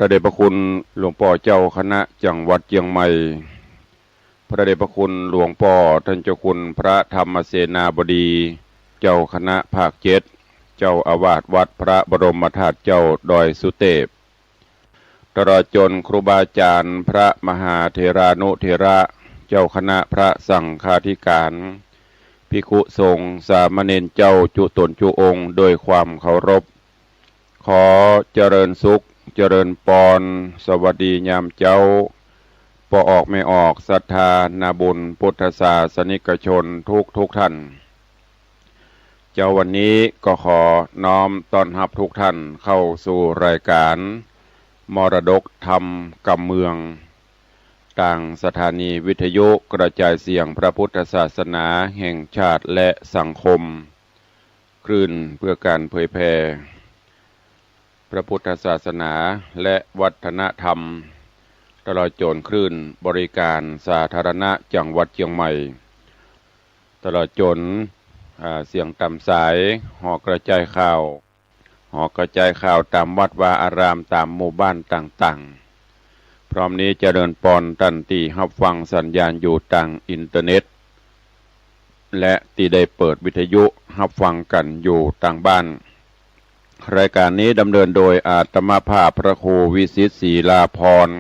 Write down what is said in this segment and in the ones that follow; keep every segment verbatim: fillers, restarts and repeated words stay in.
พระเดชพระคุณหลวงป้อเจ้าคณะจังหวัดเจียงใหม่ พระเดชพระคุณหลวงป้อต้านเจ้าคุณพระธรรมเสนาบดี เจ้าคณะภาคเจ็ด เจ้าอาวาสวัดพระบรมธาตุเจ้าดอยสุเตพ ตลอดจ๋นครูบาอาจ๋ารย์พระมหาเถรานุเถระ เจ้าคณะพระสังฆาธิการ ภิกขุสงฆ์สามเณรเจ้าจุ๊ต๋นจุ๊องค์ด้วยความเคารพ ขอเจริญสุข เจริญปอน สวัสดียามเจ๊า ป้อออกแม่ออก ศรัทธานาบุญพุทธศาสนิกชนทุกๆ ท่าน เจ๊าวันนี้ก็ขอน้อมต้อนฮับทุกท่านเข้าสู่รายการมรดกธรรมกำเมือง ตางสถานีวิทยุกระจายเสียงพระพุทธศาสนาแห่งชาติและสังคม คลื่นเพื่อการเผยแผ่พระพุทธศาสนาและวัฒนธรรม ตลอดจ๋นคลื่นบริการสาธารณะจังหวัดเจียงใหม่ ตลอดจ๋น อ่า เสียงต๋ามสาย หอกระจายข่าว หอกระจายข่าวต๋ามวัดวาอาราม ต๋ามหมู่บ้านต่างๆ พร้อมนี้เจริญปอนต้านตี้ฮับฟังสัญญาณอยู่ตางอินเทอร์เน็ต และตี้ได้เปิดวิทยุฮับฟังกั๋นอยู่ตางบ้าน รายการนี้ดำเนินโดยอาตมาภาพพระครูวิสิทธิ์ ศรีลาภรณ์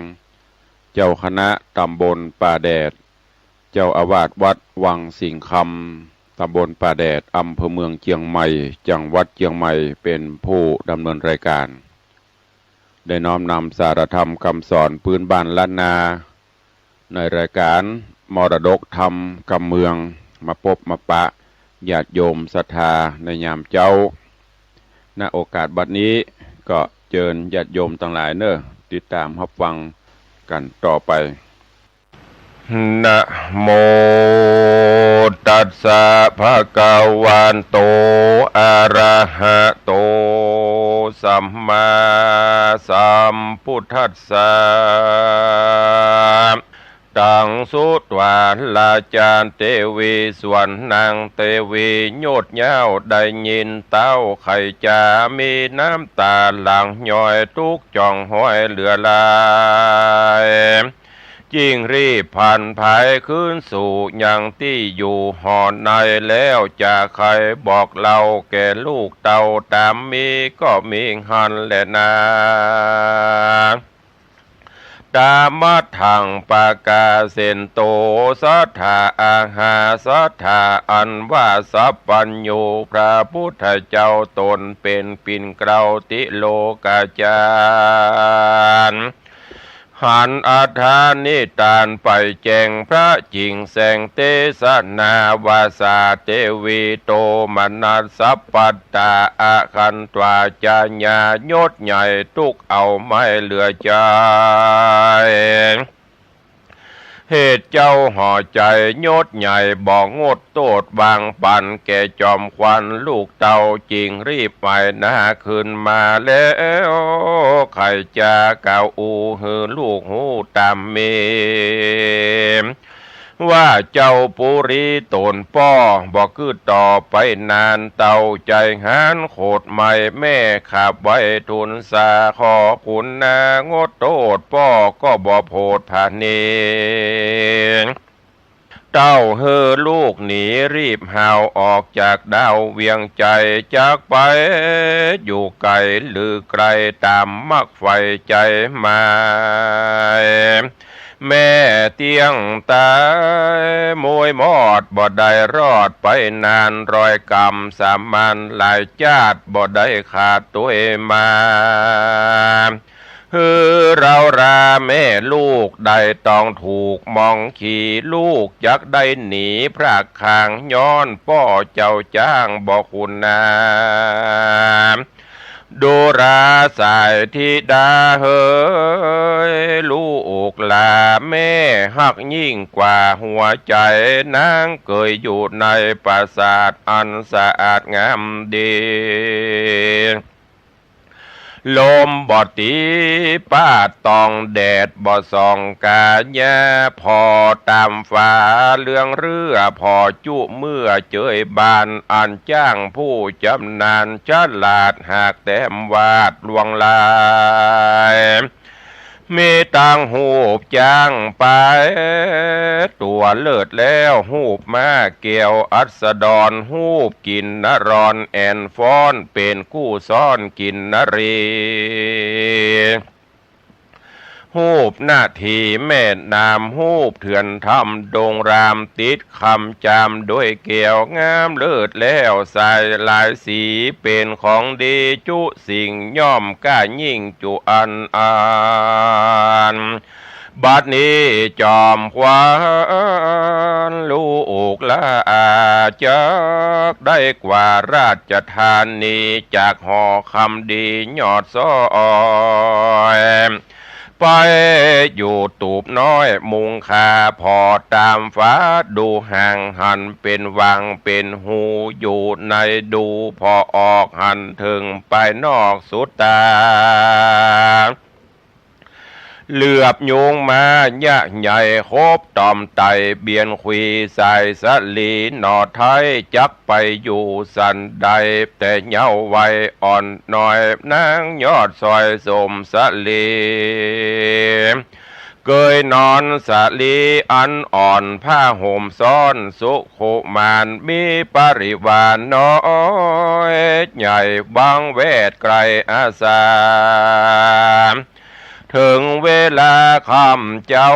เจ้าคณะตำบลป่าแดด เจ้าอาวาสวัดวังสิงห์คำ ตำบลป่าแดด อำเภอเมืองเจียงใหม่ จังหวัดเจียงใหม่ เป๋นผู้ดำเนินรายการ ได้น้อมนำสาระธรรมกำสอนปื๊นบ้านล้านนา ในรายการมรดกธรรมกำเมือง มาปบมาปะญาติโยมศรัทธาในยามเจ๊า ณ โอกาสบัดนี้ก็เจิญญาติโยมตังหลายเน่อ ติดต๋ามฮับฟังกั๋นต่อไป นะโมตัสสะ ภะคะวะโต อะระหะโต สัมมาสัมพุทธัสสะ ตัง สุฏฐา ราชา เตวี ส่วนนางเตวี หยุดเยียะได้ยินเต้า ใค่จะมีน้ำต๋าหลั่งย้อย ตุ๊กจ่องห้อยเหลือหลาย จึงรีบผลันไพรคืนสู่ยังตี้อยู่หอใน แล้วจะใค่บอกเล่าแก่ลูกเต้า ต๋ามมีก็มีหั้นแลนา ตะมะทัง ปะกาเสนโต สัตถา อาหา สัตถา อันว่าสัพพัญญู พระพุทธเจ้าต๋นเป๋นปิ่นเกล้าติโลกาจารย์ หันอัฏฐานิทานไปแจ้งพระจิ่งแสงเตสนา ว่า สา เตวี โตมนัสสัพพัตตา อะคันทวา จะยา หยุดใหญ่ตุ๊กเอาไม่เหลือใจ๋ เหตุเจ้าห่อใจ๋หยุดใหญ่ บ่งดโต้ษวางปั๋นแก่จอมขวัญลูกเต้า จึงรีบไหว้หน้าขึ้นมาแล้ว ใค่จะกล่าวอู้หื้อลูกฮู้ต๋ามมี ว่าเจ้าปุรีต๋นป้อ บ่กึ๊ดต่อไปนาน เต้าใจ๋หานโขดไหม้ แม่ขับไหว้ทูลสา ขอคุณนางดโต้ษป้อ ก็บ่โผดผะเน เต้าหื้อลูกหนีรีบฮาวออกจากดาวเวียงใจ๋ จักไปอยู่ไก๋หรือใก้ ต๋ามมักใฝ่ใจ๋หมาย แม่เตี้ยงต๋ายมุยมอด บ่ได้รอดไปนาน ร้อยกำสามวันหลายจาติ บ่ได้ขาดตวยมา หื้อเฮาราแม่ลูกได้ต้องถูกมองขี ลูกจักได้หนีพรากคาง ย้อนป้อเจ้าจ้างบ่คุณนา ดูราสายธิดาเหย ลูกหล่าแม่ฮักยิ่งกว่าหัวใจ๋ นางเกยอยู่ในปราสาทอันสะอาดงามดี ลมบ่ตีปาดต้องแดดบ่ส่องกาญา ผ่อต๋ามฝาเรืองเรือ ผ่อจุเมื่อเจยบาน อันจ้างผู้จำนาญฉลาด หากแต้มวาดลวงลาย มีตังฮูปจ๊างไป ตั๋วเลิศแล้ว ฮูปม้าแก้วอัสดร ฮูปกินนรอนแอ่นฟ้อน เป๋นกู้ซ้อนกินนรี ฮูปนาทีแม่น้ำ ฮูปเถื่อนถ้ำดงราม ติดคำจามด้วยแก้ว งามเลิศแล้วใสหลายสี เป๋นของดีจุสิ่ง ย่อมกล้ายิ่งจุอันอัน บัดนี้จอมขวัญลูกหล้า จักได้กว่าราชธานี จากหอคำดียอดซอย ไปอยู่ตูบน้อยมุงคา ผ่อต๋ามฝาดูห่าง หันเป๋นวังเป๋นฮูอยู่ใน ดูผ่อออกหันเถิงไปนอกสุดต๋า เหลือบยุงมายะใหญ่ คบต๋อมไต่เบียนขวี สายสะหลีหน่อไท้ จักไปอยู่สันใด แต่เยาว์วัยอ่อนน้อย นางยอดซอยสมสะหลี เกยหนอนสะหลีอันอ่อน ผ้าห่มซ้อนสุขุมาน มีปริวารน้อยใหญ่ บังแวดไกลอาสา เถิงเวลาค่ำเจ๊า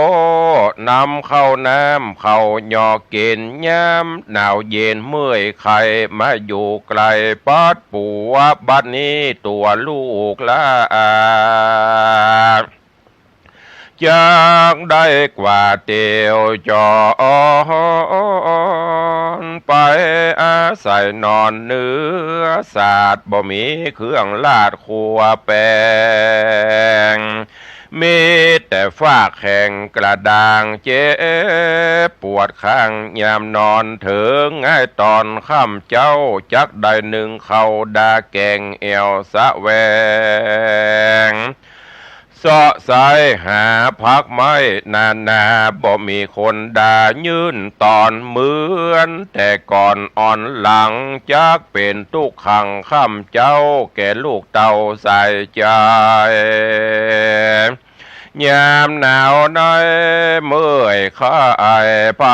นำข้าวน้ำข้าวยอกิ๋น ยามหนาวเย็นเมื่อยไข้ มาอยู่ใกล้ปัดปั๋ว บัดนี้ตั๋วลูกหล้า จักได้กว่าเตียวจร ไปอาศัยนอนเนื้อสาด บ่มีเครื่องลาดครัวแป๋ง มีแต่ฝ้าแข็งกระด้าง เจ็บปวดข้างยามนอน เถิงไงต๋อนค่ำเจ๊า จักได้นึ่งข้าวดาแก๋งแอ่วแสวง เซาะไส้หาผักไม้นานา บ่มีคนดา ยื่นต๋อนเหมือนแต่ก่อน อ่อนหลังจักเป๋นตุ๊กขังค่ำเจ๊า แก่ลูกเต้าใส่ใจ๋ ยามหนาวในเมื่อยไข้ไป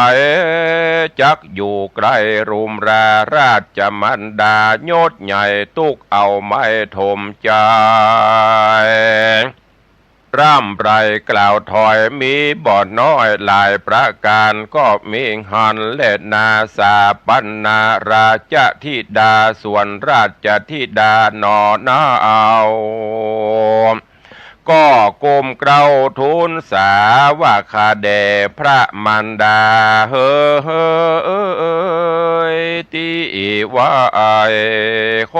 จักอยู่ใกล้รุมรา ราชมารดายศใหญ่ ตุ๊กเอาไม้ถมใจ๋ ร่ำไรกล่าวถอยมีบ่น้อยหลายประก๋าน ก็มีหั้นแลนา สาปนาราชธิดา ส่วนราชธิดาหน่อนาเอา ก็ก้มเกล้าทูลสาว่าข้าแด่พระมารดา เฮอเฮอเอยตี้ว่าไอ้ค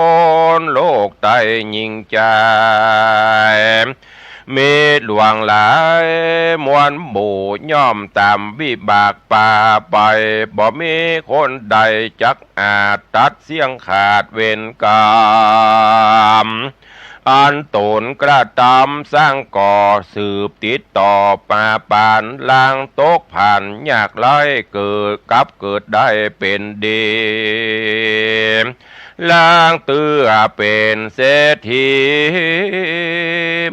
นโลกไต้ยิ่งใจ๋ มีหลวงหลายมวลหมู่ ย่อมต๋ามวิบากปาไป บ่มีคนใดจักอาจตัดเสี้ยงขาดเวรก๋รรม อันต๋นกระตำสร้างก่อสืบติดต่อมาปาน ลางตกผ่านยากไร้ เกิดกลับเกิดได้เป๋นดี ลางเตื้อเป๋นเศรษฐี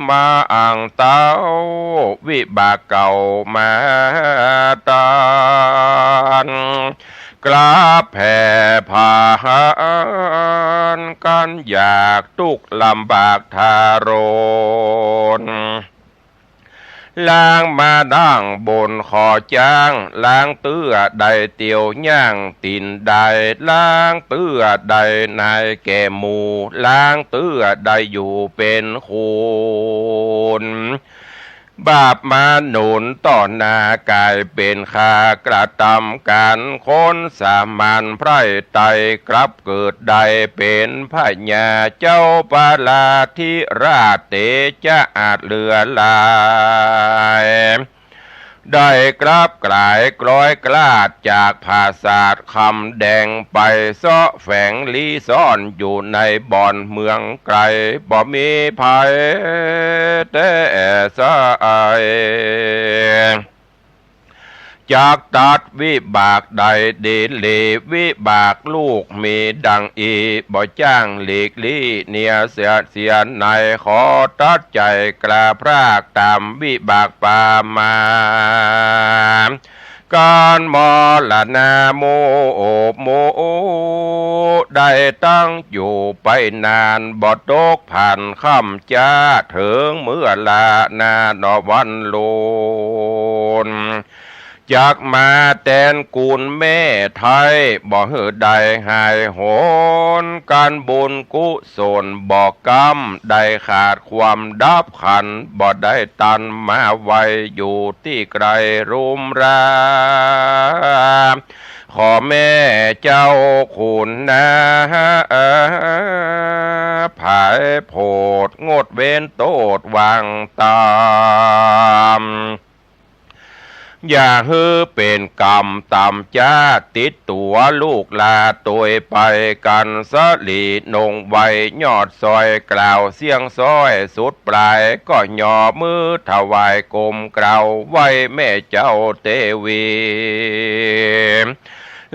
มาอั้งเต้าวิบากเก่ามาตาน กลับแผ่ผานกั๋นอยากตุ๊กข์ลำบากทารุณ ลางมาดั้งบนขอจ๊าง ลางเตื้อได้เตียวย่างตี๋นได้ ลางเตื้อได้นายแก่หมู่ ลางเตื้อได้อยู่เป๋นขุน บาปมาหนุนต่อหน้ากายเป๋นข้ากระตำก๋าน คนสามัญไพร่ไตร่กลับเกิดได้เป๋นพญา เจ้าปาลาธิราชเตจะอาจเหลือหลาย ได้กลับกลายกลอยกลาดจากผาสาทคำแดงไป เซาะแฝงลี้ซ่อนอยู่ในบ่อนเมืองไกล บ่มีภัยแต๊สาย จักตัดวิบากใดดีหลี วิบากลูกมีดังอี้ บ่จ้างหลีกลี้เนียเสีย เสียไหน ขอตัดใจ๋กล้าพรากต๋ามวิบากปามา ก๋านมรณะหมู่หมู่ ได้ตั้งอยู่ไปนาน บ่ตกผันค่ำจ๊า เถิงเมื่อลานาหนอวันลูน จักมาแตนกูลแม่ไท้ บ่หื้อได้หายโหน ก๋านบุญกุศลบ่ก้ำ ได้ขาดความดับขัน บ่ได้ตันมาไว อยู่ตี้ไกลรุมรา ขอแม่เจ้าขุนนาผายโผด งดเว้นโต้ษวางต๋าม อย่าหื้อเป๋นก๋รรมต๋ามจ๊า ติดตั๋วลูกหลานตวยไป กั๋นสะหลีนงไวยอดซอย กล่าวเสี้ยงซ้อยสุดปลาย ก็ยอมือถวายกรมเกล้า ไหว้แม่เจ้าเตวี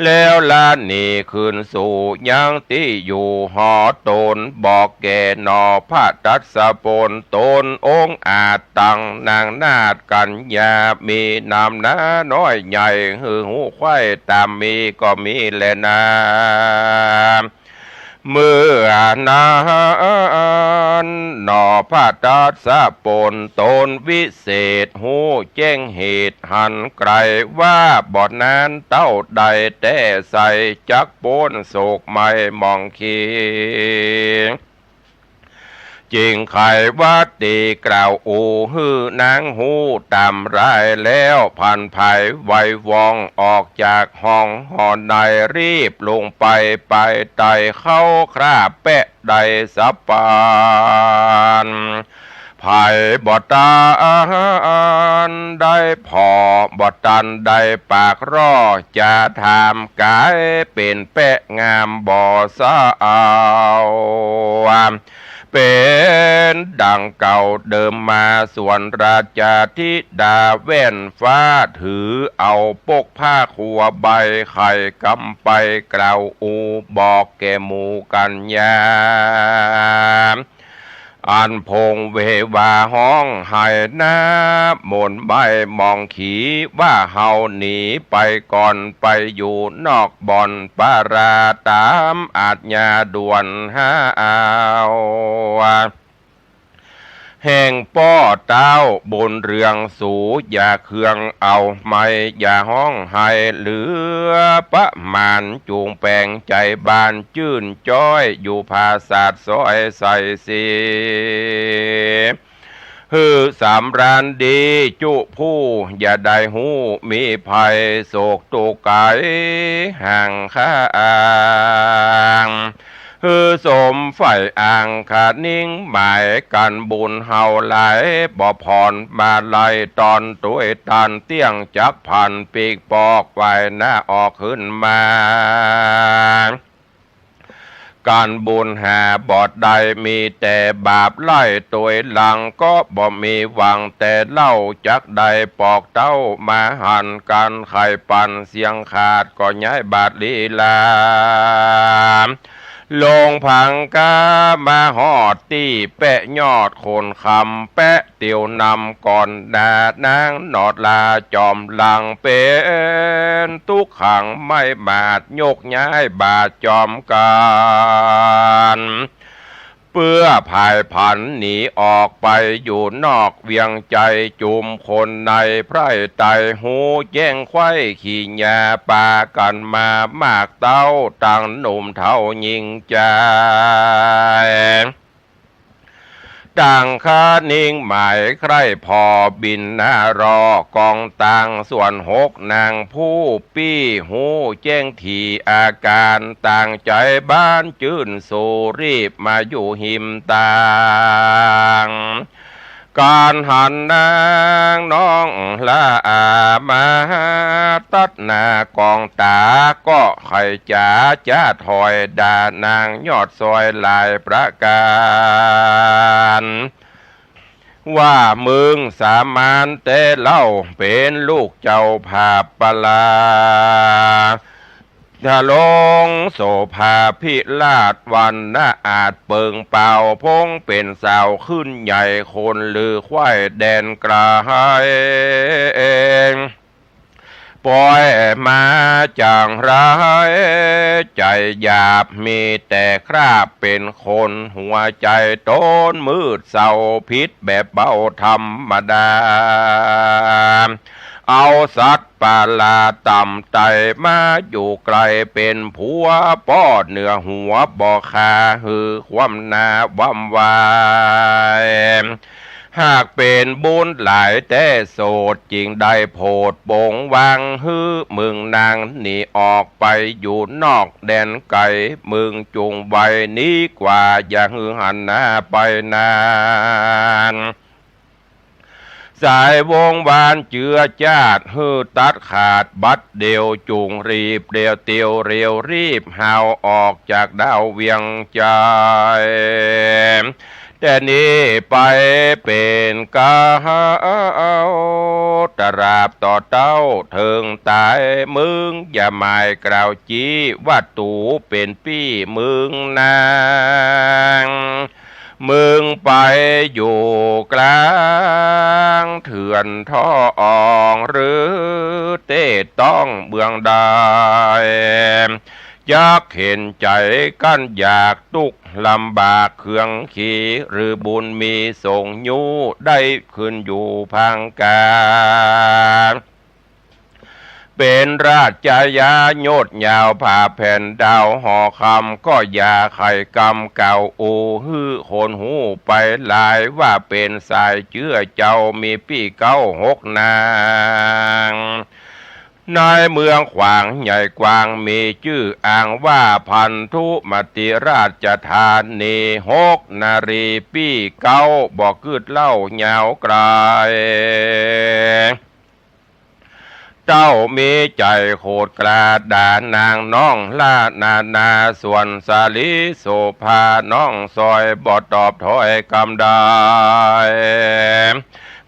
แล้วละหนีคืนสู่ยังตี้อยู่หอต๋น บอกแก่หนอพระทัศพล ต๋นองอาจตังนางนาฏกัญญา มีนามนาน้อยใหญ่ หื้อฮู้ใค่ต๋ามมีก็มีแลนา เมื่อนั้นหนอพระทัศพล ต๋นวิเศษฮู้แจ้งเหตุหันไกล ว่าบ่นานเต้าใดแต๊ไส้ จักป๊นโศกไม่หมองขี จึงไขว่าติกล่าวอู้ หื้อนางฮู้ต๋ามรายแล้ว ผันผายไวว่องออกจากห้องหอใน รีบลงไปปายใต้ เข้าคราบแปะ ได้สะปาน ไผบ่ตันได้ผ่อ บ่ตันได้ปากร่อ จะถามก๋ายเป๋นแปะงามบ่สะเอา เป๋นดังเก่าเดิมมา ส่วนราชธิดาแว่นฟ้า ถือเอาปกผ้าคัวใบ ไขกำไปกล่าวอู้ บอกแก่หมู่กัญญา อันพงเววาฮ้องไห้หน้ามนต์ไม่หมองขี ว่าเฮาหนีไปก่อน ไปอยู่นอกบ่อนปารา ต๋ามอาจญาด่วนหาเอา แห่งป้อเต้าบุญเรืองสู อย่าเคืองเอาไม่อย่าฮ้องไห้เหลือประมาณ จุ่งแป๋งใจ๋บานจื้นจ้อย อยู่ผาสาทซอยใส่สี หื้อสำราญดีจุผู้ อย่าได้ฮู้มีภัย โศกตุ๊กข์ไก๋ห่างคาง หื้อสมใฝ่อ้างคะนิ่งหมาย กั๋นบุญเฮาหลาย บ่ผ่อนมาลัยต๋อนตวยตัน เตี้ยงจักผันปีกปอก ไหว้หน้าออกขึ้นมา กั๋นบุญหาบ่ได้ มีแต่บาปไล่ตวยหลัง ก็บ่มีหวังแต่เล่า จักได้ปอกเต้ามาหัน กั๋นไข่ปันเสียงขาด ก็ย้ายบาดลีลา ลงผังกามาฮอดตี้แปะยอดโคนคำ แปะเตียวนำก่อนหน้านางหนอดลา จอมหลังเป๋นตุ๊กขังไม่หมาด ยกย้ายบาดจอมกั๋น เปื้อผายผันหนีออกไปอยู่นอกเวียงไจ จุมคนในไพร่ไต ฮู้แจ้งไขว้ขี่ยา ปากั๋นมามากเต้า ตังหนุ่มเฒ่าญิงจาย ต่างคะนิ่งหมายใคร่ผ่อ บิณฑารอ กองตางส่วนหกนางผู้ปี้ ฮู้แจ้งถี่อาก๋าน ต่างใจ๋บานจื้นสู รีบมาอยู่ฮิมตาง กั๋นหันนางน้องละอามา ตัดหน้ากองต๋า ก็ใค่จ๋าจ๊าถอย ด่านางยอดซอยหลายประก๋าน ว่าเมืองสามัญแต๊เล่า เป๋นลูกเจ้าผาบปลา ทะลงโสภาภิราช วรรณะอาจเปิงเปล่า พงเป๋นสาวขึ้นใหญ่ คนลือใคว่แดนไกล ปอยมาจางไร ใจ๋หยาบมีแต่คราบ เป๋นคนหัวใจ๋โตนมืดเศร้า ผิดแบบเบาธรรมดา เอาสัตว์ประหลาดต่ำไต่ มาอยู่ใก้เป๋นผัว ป้อเหนือหัวบ่คา หื้อความหน้าว่ำวาย หากเป๋นบุญหลายแต๊โสด จึงได้โผดปงวาง หื้อเมืองนางหนีออกไปอยู่นอกแดนไก๋ เมืองจุ่งไวหนีกว่า อย่าหื้อหันหน้าไปนาน สายวงวานเจือจาด หื้อตัดขาดบัดเดี่ยว จุ่งรีบเดี่ยวเตียวเร็ว รีบหาวออกจากดาวเวียงใจ๋ แต่นี้ไปเป๋นกาว ตราบต่อเต้าเถิงต๋าย มึงอย่าหมายกล่าวจี้ ว่าตูเป๋นปี้เมืองนาง มึงไปอยู่กลางเถื่อนท่ออ่อง หรือเต๊ต้องเมืองใด จักเข็ญใจ๋กั้นอยาก ตุ๊กข์ลำบากเคืองขี หรือบุญมีส่งยู้ ได้ขึ้นอยู่พังกา เป๋นราชยายศยาว ผ่าแผ่นดาวหอคำ ก็อย่าไขกำกล่าวอู้ หื้อคนฮู้ไปหลาย ว่าเป๋นสายเจื้อเจ้า มีปี้เก๊าหกนาง ในเมืองขวางใหญ่กว้าง มีจื้ออ้างว่า พันธุมติราชธานี หกนารีปี้เก๊า บ่กึ๊ดเล่ายาวไก๋ เต้ามีใจ๋โขดกล้า ด่านางน้องละนานา ส่วนสาลีโสภาน้องซอย บ่ตอบถ้อยกำใด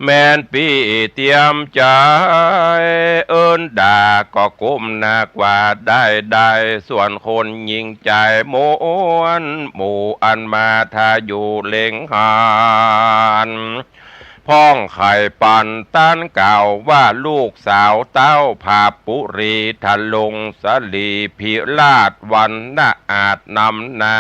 แม่นปี้เตียมใจ๋ เอิ้นด่าก็ก้มหน้ากว่าได้ได้ ส่วนคนหญิงใจ๋ม้วนหมู่อันมาถ้าอยู่เล็งหัน พ่องไขปันตันกล่าวว่า ลูกสาวเต้าผาบปุรี ทะลงสลีพิราช วรรณะอาจนำหน้า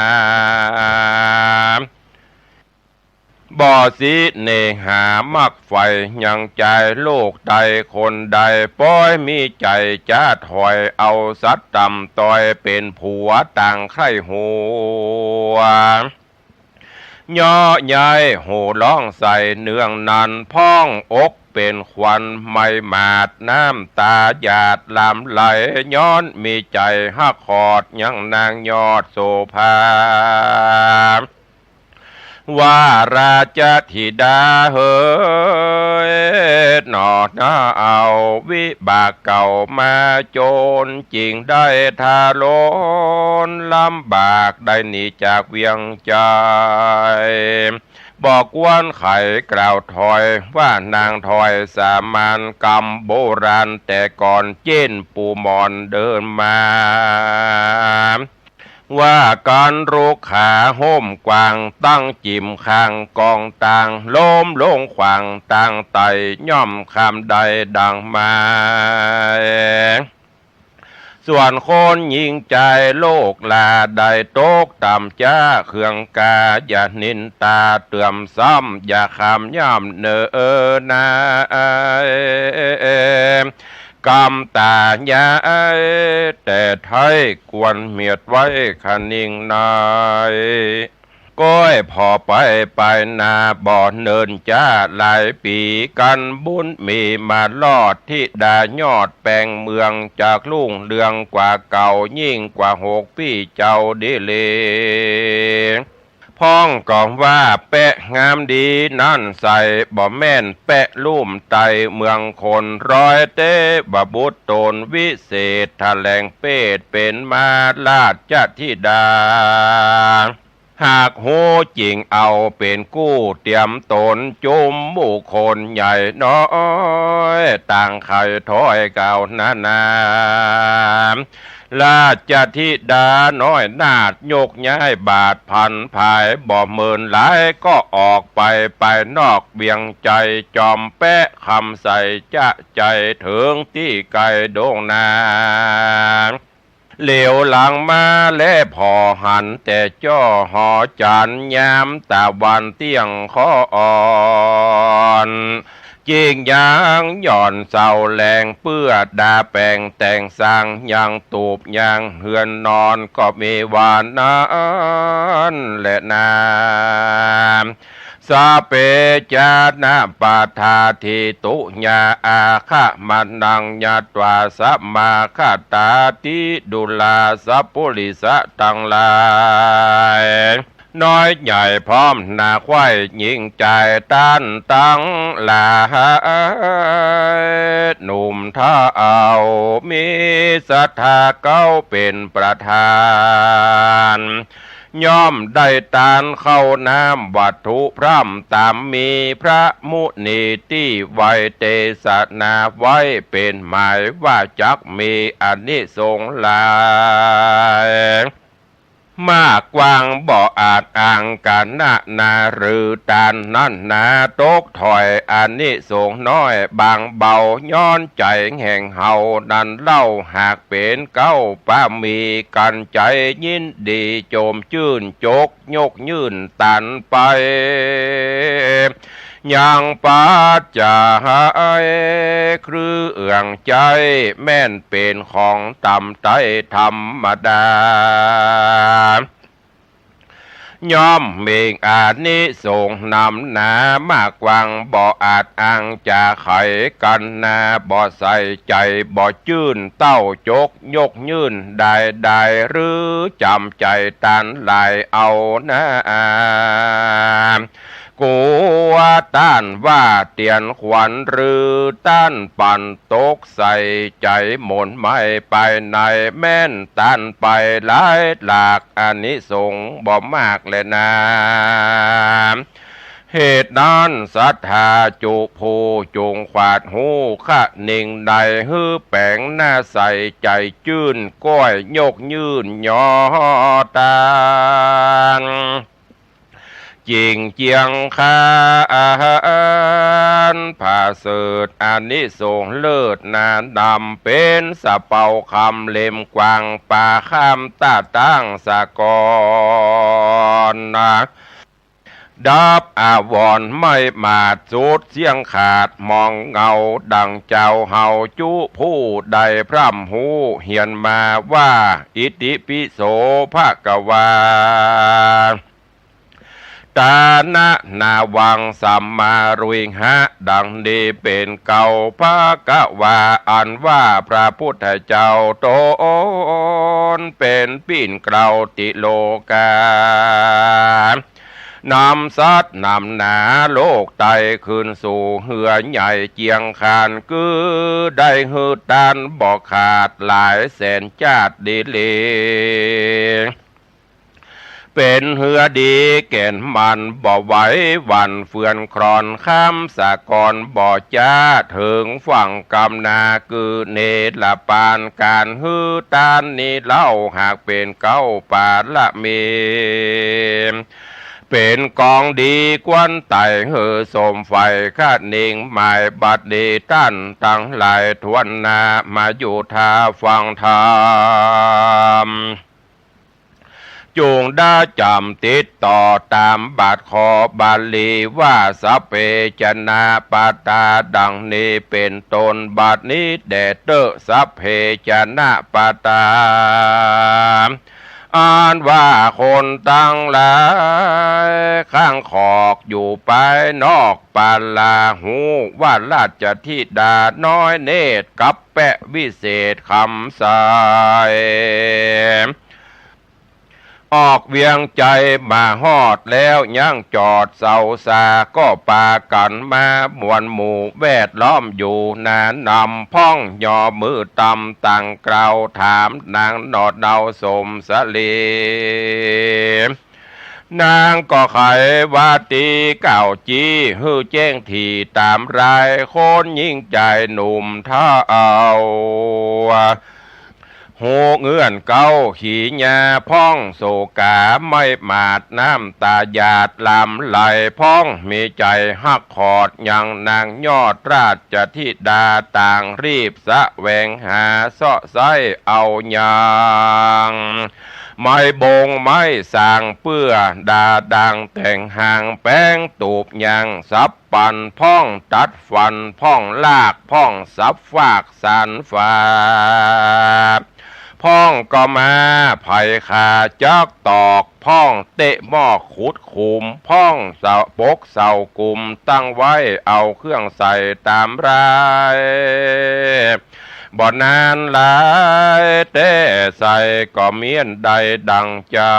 บ่สิเนหามักใฝ่ยังใจ๋ ลูกใต้คนใด ปอยมีใจ๋จะถอย เอาสัตว์ต่ำต้อย เป๋นผัวต่างใค่หัว เยาะเย้ยโห่ร้องใส่เนืองนั้น พ่องอกเป๋นควันไหม้หมาด น้ำตาหยาดหลั่งไหล ย้อนมีใจ๋ฮักขอดยังนางยอดโสภา ว่าราชธิดาเหย หนอหน้าเอาวิบากเก่ามาจน จึงได้ทารุณลำบาก ได้หนีจากเวียงใจ๋ บ่ควรไขกล่าวถอย ว่านางถอยสามัญ กำโบราณแต่ก่อนเจ๊นปู่หมอนเดินมา ว่ากั๋นรุกขาฮ่มกว้าง ตั้งจิ่มข้างกองต่าง ล้มลงขว้างต่างไต่ ย่อมคำได้ดังหมาย ส่วนคนหญิงใจ๋โลกลา ได้ตกต่ำจ๊าเคืองกา อย่านินตาเตื้อมซ้ำ อย่าคำย่ำเนอนา กำตาย้ายแต่ไท้ ควรเมียดไว้คะนิงใน ก้อยผ่อไปไปนา บ่เนินจ๊าหลายปี๋ กั๋นบุญมีมารอด ธิดายอดแปงเมือง จักรุ่งเรืองกว่าเก่า ยิ่งกว่าหกปี้เจ้าดีหลี พ่องก็ว่าแปะงามดีนั้นใส่ บ่แม่นแปะลุ่มไต่เมืองคน ร้อยเตวบุตรตนวิเศษ แถลงเปตรเป๋นมาราชธิดา หากฮู้จริงเอาเป๋นกู้ เตรียมต๋นจุมหมู่คนใหญ่น้อย ต่างใค่ถ้อยกล่าวนานา ราชธิดาน้อยนาถยกย้ายบาทผันผาย บ่เมินหลายก็ออกไป ไปนอกเวียงไชย จอมแป๊ะคำใสจะใจ๋เถิงตี้ไก๋ดงนา เหลียวหลังมาแลผ่อหันแต่จ้อหอจั๋น ยามตะวันเตี้ยงค่ออ่อน จิ่งยังหย่อนเสาแหลง เปื้อดาแป๋งแต่งสร้าง ยังตูบยังเฮือนนอน ก็มีว่านั้นแลนา สะเป จานะ ปัฏฐา ทิตุญา อาคะมะนัง ญาตวา สะมาคะตาติ ดูรา สัปปุริสะตังหลาย น้อยใหญ่พร้อมนาใคว่ ญิงจายต้านตังหลาย หนุ่มเฒ่ามีศรัทธา เก๊าเป๋นประธาน ย่อมได้ตานข้าวน้ำวัตถุพร่ำ ต๋ามมีพระมุนีตี้ไว้เตสนาไว้ เป๋นหมายว่าจักมีอานิสงส์หลาย มากกว้างบ่อาจอ้างกั๋นนานา หรือตานนั้นนา ตกถ้อยอานิสงส์น้อยบางเบา ย้อนใจ๋แห่งเฮานั้นเล่า หากเป๋นเก๊าปามี กั๋นใจ๋ยินดีโจมจื้น จกยกยื่นตานไป ยังปัจจัยเครื่องใจ๊ แม่นเป๋นของต่ำต้อยธรรมดา ย่อมมีอานิสงส์นำหนามากกว้าง บ่อาจอ้างจะไขกั๋นนา บ่ใส่ใจ๋บ่จื้น เต้าจกยกยื่นได้ได้ หรือจ๋ำใจ๋ตานหลายเอานา กั๋วต้านว่าเตียนขวัญ หรือต้านปันตกใส่ใจ๋หม่นไหม้ไปใน แม่นต้านไปหลายหลาก อานิสงส์บ่มากแลนา เหตุนั้นศรัทธาจุผู้จุ่งขวาดฮู้คะนิงใน หื้อแป๋งหน้าใส่ใจ๋จื้น ก้อยยกยื่นยอตาน จิ่งเจียงคาน ผาเสริฐอานิสงส์เลิศนานำ เป๋นสะเปาคำเล่มกว้าง ป่าข้ามต้าตั้งสะกอนนา ดับอาวรณ์ไม่หมาดสุดเสี้ยงขาด มองเงาดังเจ้าเฮาจุผู้ใดพร่ำฮู้เฮียนมาว่า อิติปิโสภะคะวา ตานะนาวังสัมมารุยหะ ดังนี้เป๋นเกา ภะคะวา อันว่าพระพุทธเจ้าต๋นเป๋นปิ้นเกล้าติโลกา นำสัตว์นำหนาโลกไต้ขึ้นสู่เฮือใหญ่เจียงคาน คือได้หื้อต้านบ่ขาดหลายแสนจ้าดดีหลี เป๋นเฮือดีแก่นมั่นบ่ไหวหวั่นเฟือนคลอน ข้ามสะกอนบ่จ๊าเถิงฝั่งกำนา คือเนรปานก๋านหื้อต้านนี้เล่า หากเป๋นเกล้าปารมี เป๋นกองดีควรไต่หื้อสมใฝ่ คะนิงหมายบัดนี้ต้านตังหลายถ้วนหน้า มาอยู่ท่าฟังธรรม จุ่งได้จ๋ำติดต่อต๋ามบาทคอบาลีว่า สัพเพ จนะ ปะตา ดังนี้เป๋นต้น บัดนี้แด่เต๊อะ สัพเพ จนะ ปะตา อันว่าคนตังหลาย ข้างขอกอยู่ภายนอก ปาลาฮู้ว่าราชธิดาน้อยเนตรกับแป๊ะวิเศษคำใส ออกเวียงไชยมาฮอดแล้วยังจอดเซาซา ก็ปากั๋นมามวลหมู่แวดล้อมอยู่หนานำ พ่องยอมือตำตั้งกล่าวถามนางหนอดเนาสมสลี นางก็ไขว่าตี้ก้าวจี้ หื้อแจ้งถี่ต๋ามราย คนญิงจายหนุ่มเฒ่า ฮู้เงื่อนเก๊าขีญาพ่อง โศกาไม้หมาด น้ำต๋าหยาดหลั่งไหลพ่อง มีใจ๋ฮักขอดยังนางยอดราชธิดา ต่างรีบแสวงหาเซาะไซ้เอายัง ไม้บงไม้สางเปื้อดาดัง แต่งหางแป๋งตูบยังสับปันพ่อง ตัดฟันพ่อง ลากพ่อง สับฟากสานฝาพ่อง ก็มาไผขาจักตอกพ่อง เตะหม้อขุดขุมพ่อง เสาปกเสากุมตั้งไว้ เอาเครื่องใส่ต๋ามราย บ่นานหลายแต๊ใส่ ก็เมี้ยนได้ดั่งใจ๋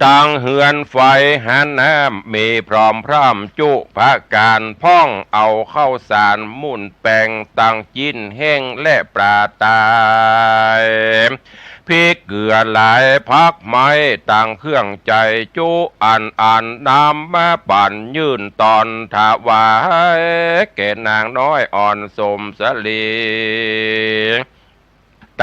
ตั้งเฮือนไฟหาน้ำ มีพร้อมพร่ำจุประก๋านพ่อง เอาข้าวสารมุ่นแป้ง ตั้งจิ๊นแห้งและปลาต๋าย พริกเกลือหลายผักไม้ ตั้งเครื่องใจ๋จุอันอัน นำมาปั๋นยื่นตอนถวาย แก่นางน้อยอ่อนสมสรี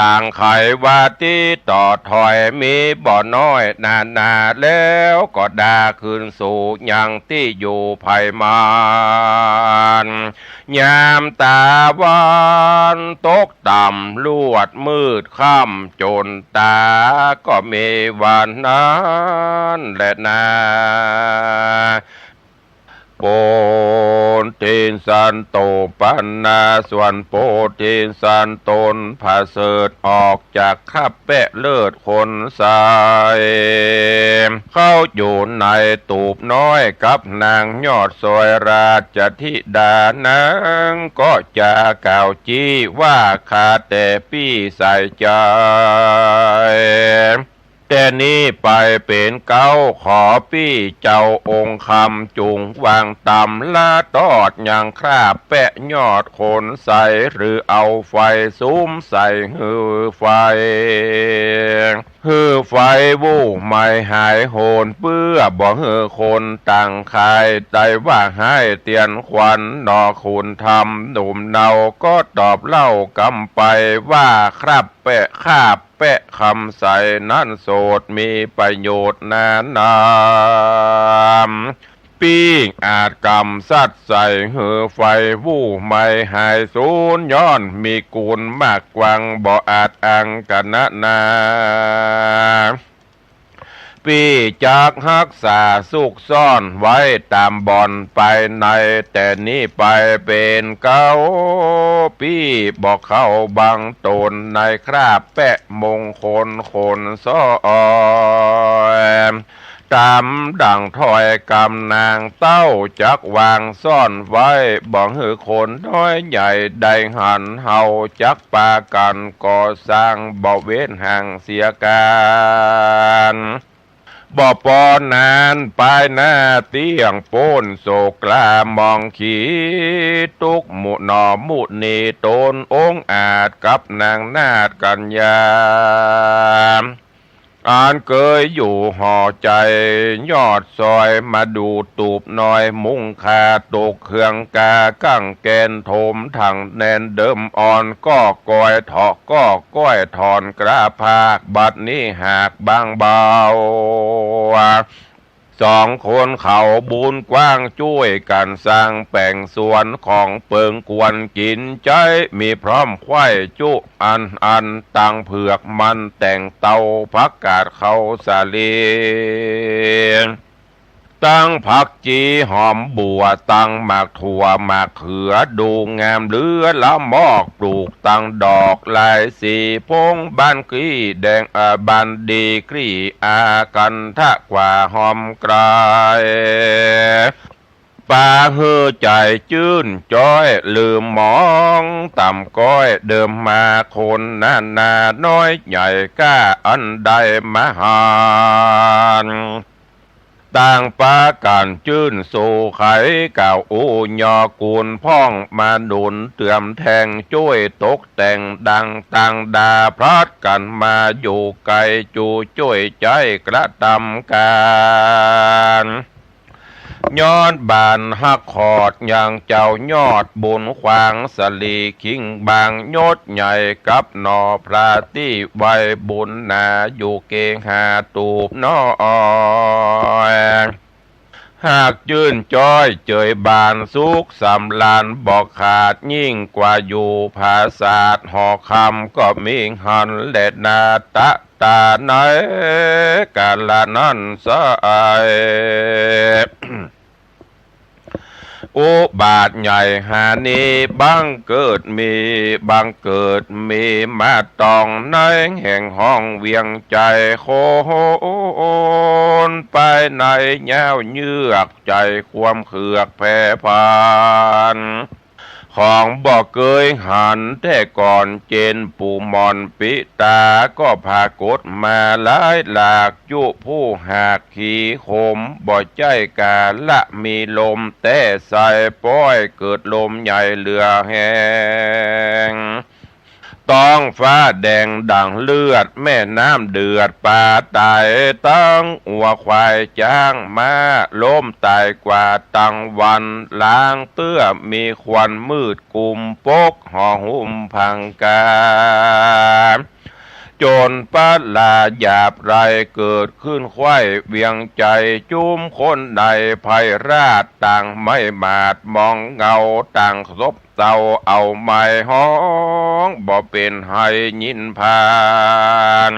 ต่างไขว่าตี้ต่อถอย มีบ่น้อยนานา แล้วก็ดาคืนสู่ยังตี้อยู่ไผมัน ยามต๋าวันตกต่ำ ลวดมืดค่ำจนต๋า ก็มีวันนั้นแหละนา โพธิสัตว์โตปนา ส่วนโพธิสัตว์ต๋นผะเสริฐ ออกจากคราบแปะเลิศคนใส เข้าอยู่ในตูบน้อยกับนางยอดซอยราชธิดา นางก็จะกล่าวจี้ว่า ข้าแต่ปี้สายใจ๋ แต่นี้ไปเป๋นเก๊า ขอปี้เจ้าองค์คำจุ่งวางต๋ำละตอดยังคราบแปะยอดคนใส หรือเอาไฟสุมใส่หื้อไฟ หื้อไฟวู้ไหม้หายโหน เปื้อบ่หื้อคนต่างข่ายได้ว่าฮ้ายเตียนขวัญ หนอขุนธรรมหนุ่มเนา ก็ตอบเล่ากำไปว่า คราบแปะคาบแปะคำใสนั้นโสดมีประโยชน์นานา ปี้อาจกำสัตย์ใส่หื้อไฟวู้ไหม้หายสูญ ย้อนมีกูลมากกว้างบ่อาจอังกะนะนา ปี้จักฮักษาซุกซ่อนไว้ต๋ามบ่อนภายใน แต่นี้ไปเป๋นเก๊า ปี้บ่เข้าบังต๋นในคราบแปะมงคลคนซ้อย ต๋ามดั่งถ้อยกำนางเต้าจักวางซ่อนไว้ บ่หื้อคนน้อยใหญ่ได้หัน เฮาจักปากั๋นก่อสร้างบ่เว้นห่างเสียก๋าน บ่ปอนั้นปายหน้าเตี้ยงป๊นโศกกล้ามองขี ตุ๊กข์มุหนอมุนีต๋นองอาจกับนางนาฏกัญญา อันเกยอยู่หอใจ๋ยอดซอย มาดูตูบน้อยมุงคาตกเครื่องกา กั้งแกนโถมถังแน่นเดิมอ่อน ก็กอยเถาะก็ก้อยถอนกระพาก บัดนี้หากบางเบา สองคนเขาบุญกว้างจ้วยกั๋นสร้างแป๋งสวนของเปิงควรกิ๋นใจ๊ มีพร้อมไขว้จุอันอัน ตังเผือกมันแตงเตา ผักกาดข้าวสาลี ตังผักจีหอมบัว ตังหมากถั่วหมากเขือ ดูงามเหลือละมอก ปลูกตังดอกหลายสี พงบ้านกลี้แดง เอ่อ บ้านดีกลี้อากันทะกว่าหอมไกล ปาหื้อใจ๋จื้นจ๊อย ลืมหมองต่ำก้อย เดิมมาคนนานา น้อยใหญ่ก้าอันใดมาหัน ต่างปากั๋นจื้นโศไข กล่าวอู้ยอกูลพ่องมาหนุนเติมแทง จ้วยตกแต่งดังตังดา พลัดกั๋นมาอยู่ไกล จูจ้วยใจ๊กระตำก๋าน ยอดบานฮักขอดยังเจ้ายอดบุญขวางสลีคิงบาง ยศใหญ่กับหน่อพระตี้ไวบุญหนา อยู่เกหาตูบน้อย หากจื้นจ้อยเจยบานสุขสำราญบ่ขาด ยิ่งกว่าอยู่ผาสาทหอคำก็มีหั้นแลนา ตะตาในกาละนั้นไส้ อุบาทใหญ่หานี้บังเกิดมี บังเกิดมีมาตองในแห่งห้องเวียงใจ๋ คนไปในยาวเยือกใจ๋ความเคือกแผ่พัน ของบ่เกยหันแต่ก่อน เจนปู่หม่อนปิตาก็ผากฏมาหลายหลาก จุผู้หากขีขมบ่ใจ้ก๋าละ มีลมแต๊ใส่ป้อย เกิดลมใหญ่เหลือแฮง ต๊องฟ้าแดงดั่งเลือด แม่น้ำเดือดปลาต๋าย ตึงวัวควายจ๊างม้า ล้มต๋ายกว่าตังวัน ลางเตื้อมีควันมืดกุมปก ห่อหุ้มพังกา จนปลาหยาบไรเกิดขึ้นไขว้เวียงใจ๋ จุมคนในภัยราชต่างไม่หมาด มองเงาต่างซบเซา เอาไม้ฮ้องบ่เป๋นไห้ยินผ่าน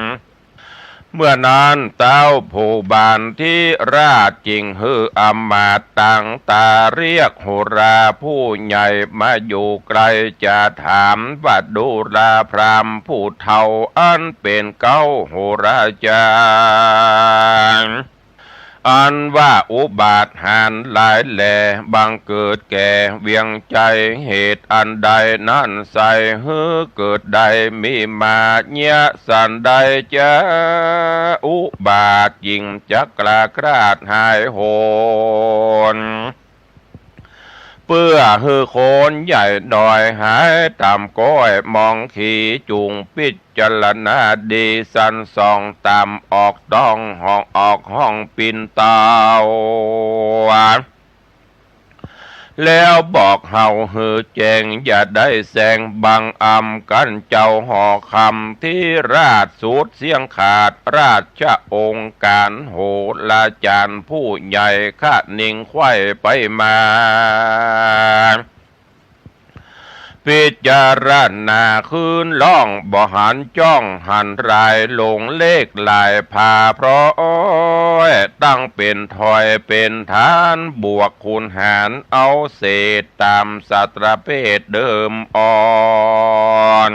เมื่อนั้นเต้าผู้บานธิราชจึงหื้ออำมาตย์ต่างต๋า เรียกโหราผู้ใหญ่มาอยู่ใก้ จะถามว่าดูราพราหมณ์ผู้เฒ่า อันเป๋นเก๊าโหราจ๋ารย์ อันว่าอุบาทหาญหลายแล บังเกิดแก่เวียงใจ๋ เหตุอันใดนั้นไส้ หื้อเกิดได้มีมา เยียะสันใดจะอุบาท ยิ่งจักกล้าคลาดหายโหน เปื้อหื้อคนใหญ่น้อยหายต่ำก้อย มองขีจุ่งปิจารณาดี สันส่องต่ำออกต้องห้อง ออกห้องปิ่นเตา แล้วบอกเฮาหื้อแจ้ง อย่าได้แสงบังอำ กั๋นเจ้าหอคำธิราชสุดเสี้ยงขาด ราชองค์ก๋านโหราจ๋ารย์ผู้ใหญ่ คะนิงไขว้ไปมา ปิจารณาคืนล่อง บ่หันจ้อง หันรายลงเลขหลายพาพร้อย ตั้งเป๋นถอยเป๋นฐาน บวกคูณหารเอาเศษ ต๋ามสัตว์ประเภทเดิมอ่อน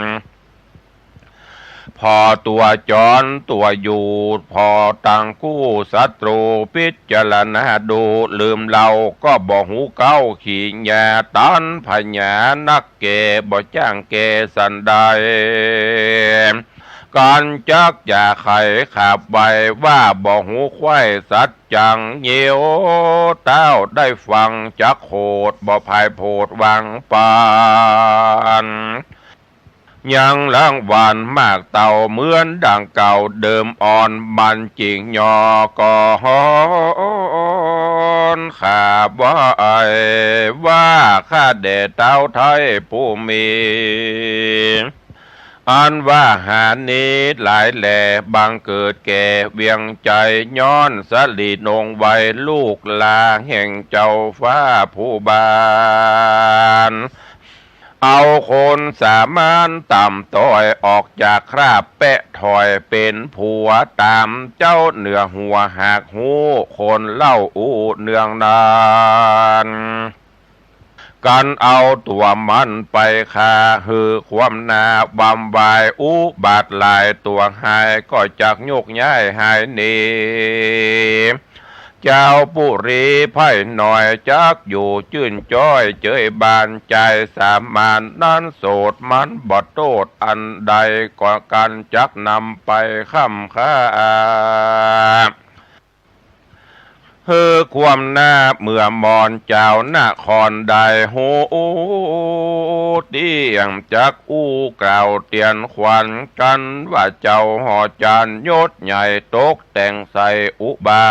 ผ่อตั๋วจรตั๋วอยู่ ผ่อตังกู้ศัตรู ปิจารณาดูลืมเล่า ก็บ่ฮู้เก๊าขี้ยา ตันผญานักแก่ บ่จ้างแก่สันใด กั๋นจักจะไขขับไว้ ว่าบ่ฮู้ไขว้สัจจัง เยียวเต้าได้ฟังจักโขด บ่พายโผดวางปาน ยังรางวัลมากเต้าเหมือนดังเก่าเดิมอ่อน มันจริงยอก็ฮอนขาบไหว้ ว่าข้าแด่เต้าไทยผู้มี อันว่าหานี้หลายแล บังเกิดแก่เวียงใจ๋ ย้อนสลีนงไว้ลูกหลานแห่งเจ้าฟ้าผู้บาน เอาคนสามัญต่ำต้อย ออกจากคราบแปะถอย เป๋นผัวต๋ามเจ้าเหนือหัว หากฮู้คนเล่าอู้เนืองนาน กั๋นเอาตั๋วมันไปฆ่า หื้อความหน้าบำวาย อุบาทหลายตั๋วหาย ก็จักโยกย้ายหายหนี เจ้าปุรีไพร่น้อย จักอยู่จื้นจ้อยเจยบานใจ๋ สามัญนั้นโสดมันบ่โต้ษอันใด ก็กั๋นจักนำไปค้ำค่า หื้อความหน้าเมื่อมอนเจ้านครได้ฮู้เตี้ยง จักอู้กล่าวเตียนขวัญกั๋น ว่าเจ้าหอจานยศใหญ่ตกแต่งใส่อุบา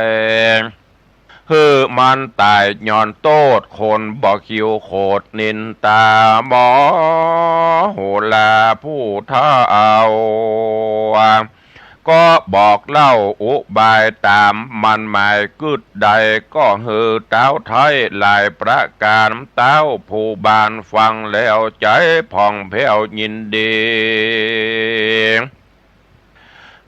ย หื้อมันต๋ายย้อนโต้ษคนบ่คิวโขดนินตาหมอ โหราผู้เฒ่า ก็บอกเล่าอุบายต๋ามมันหมายกึ๊ดได้ ก็หื้อเต๊าไท้หลายประก๋าน เต๊าผู้บ้านฟังแล้วใจ๋ผ่องแผ้วยินดี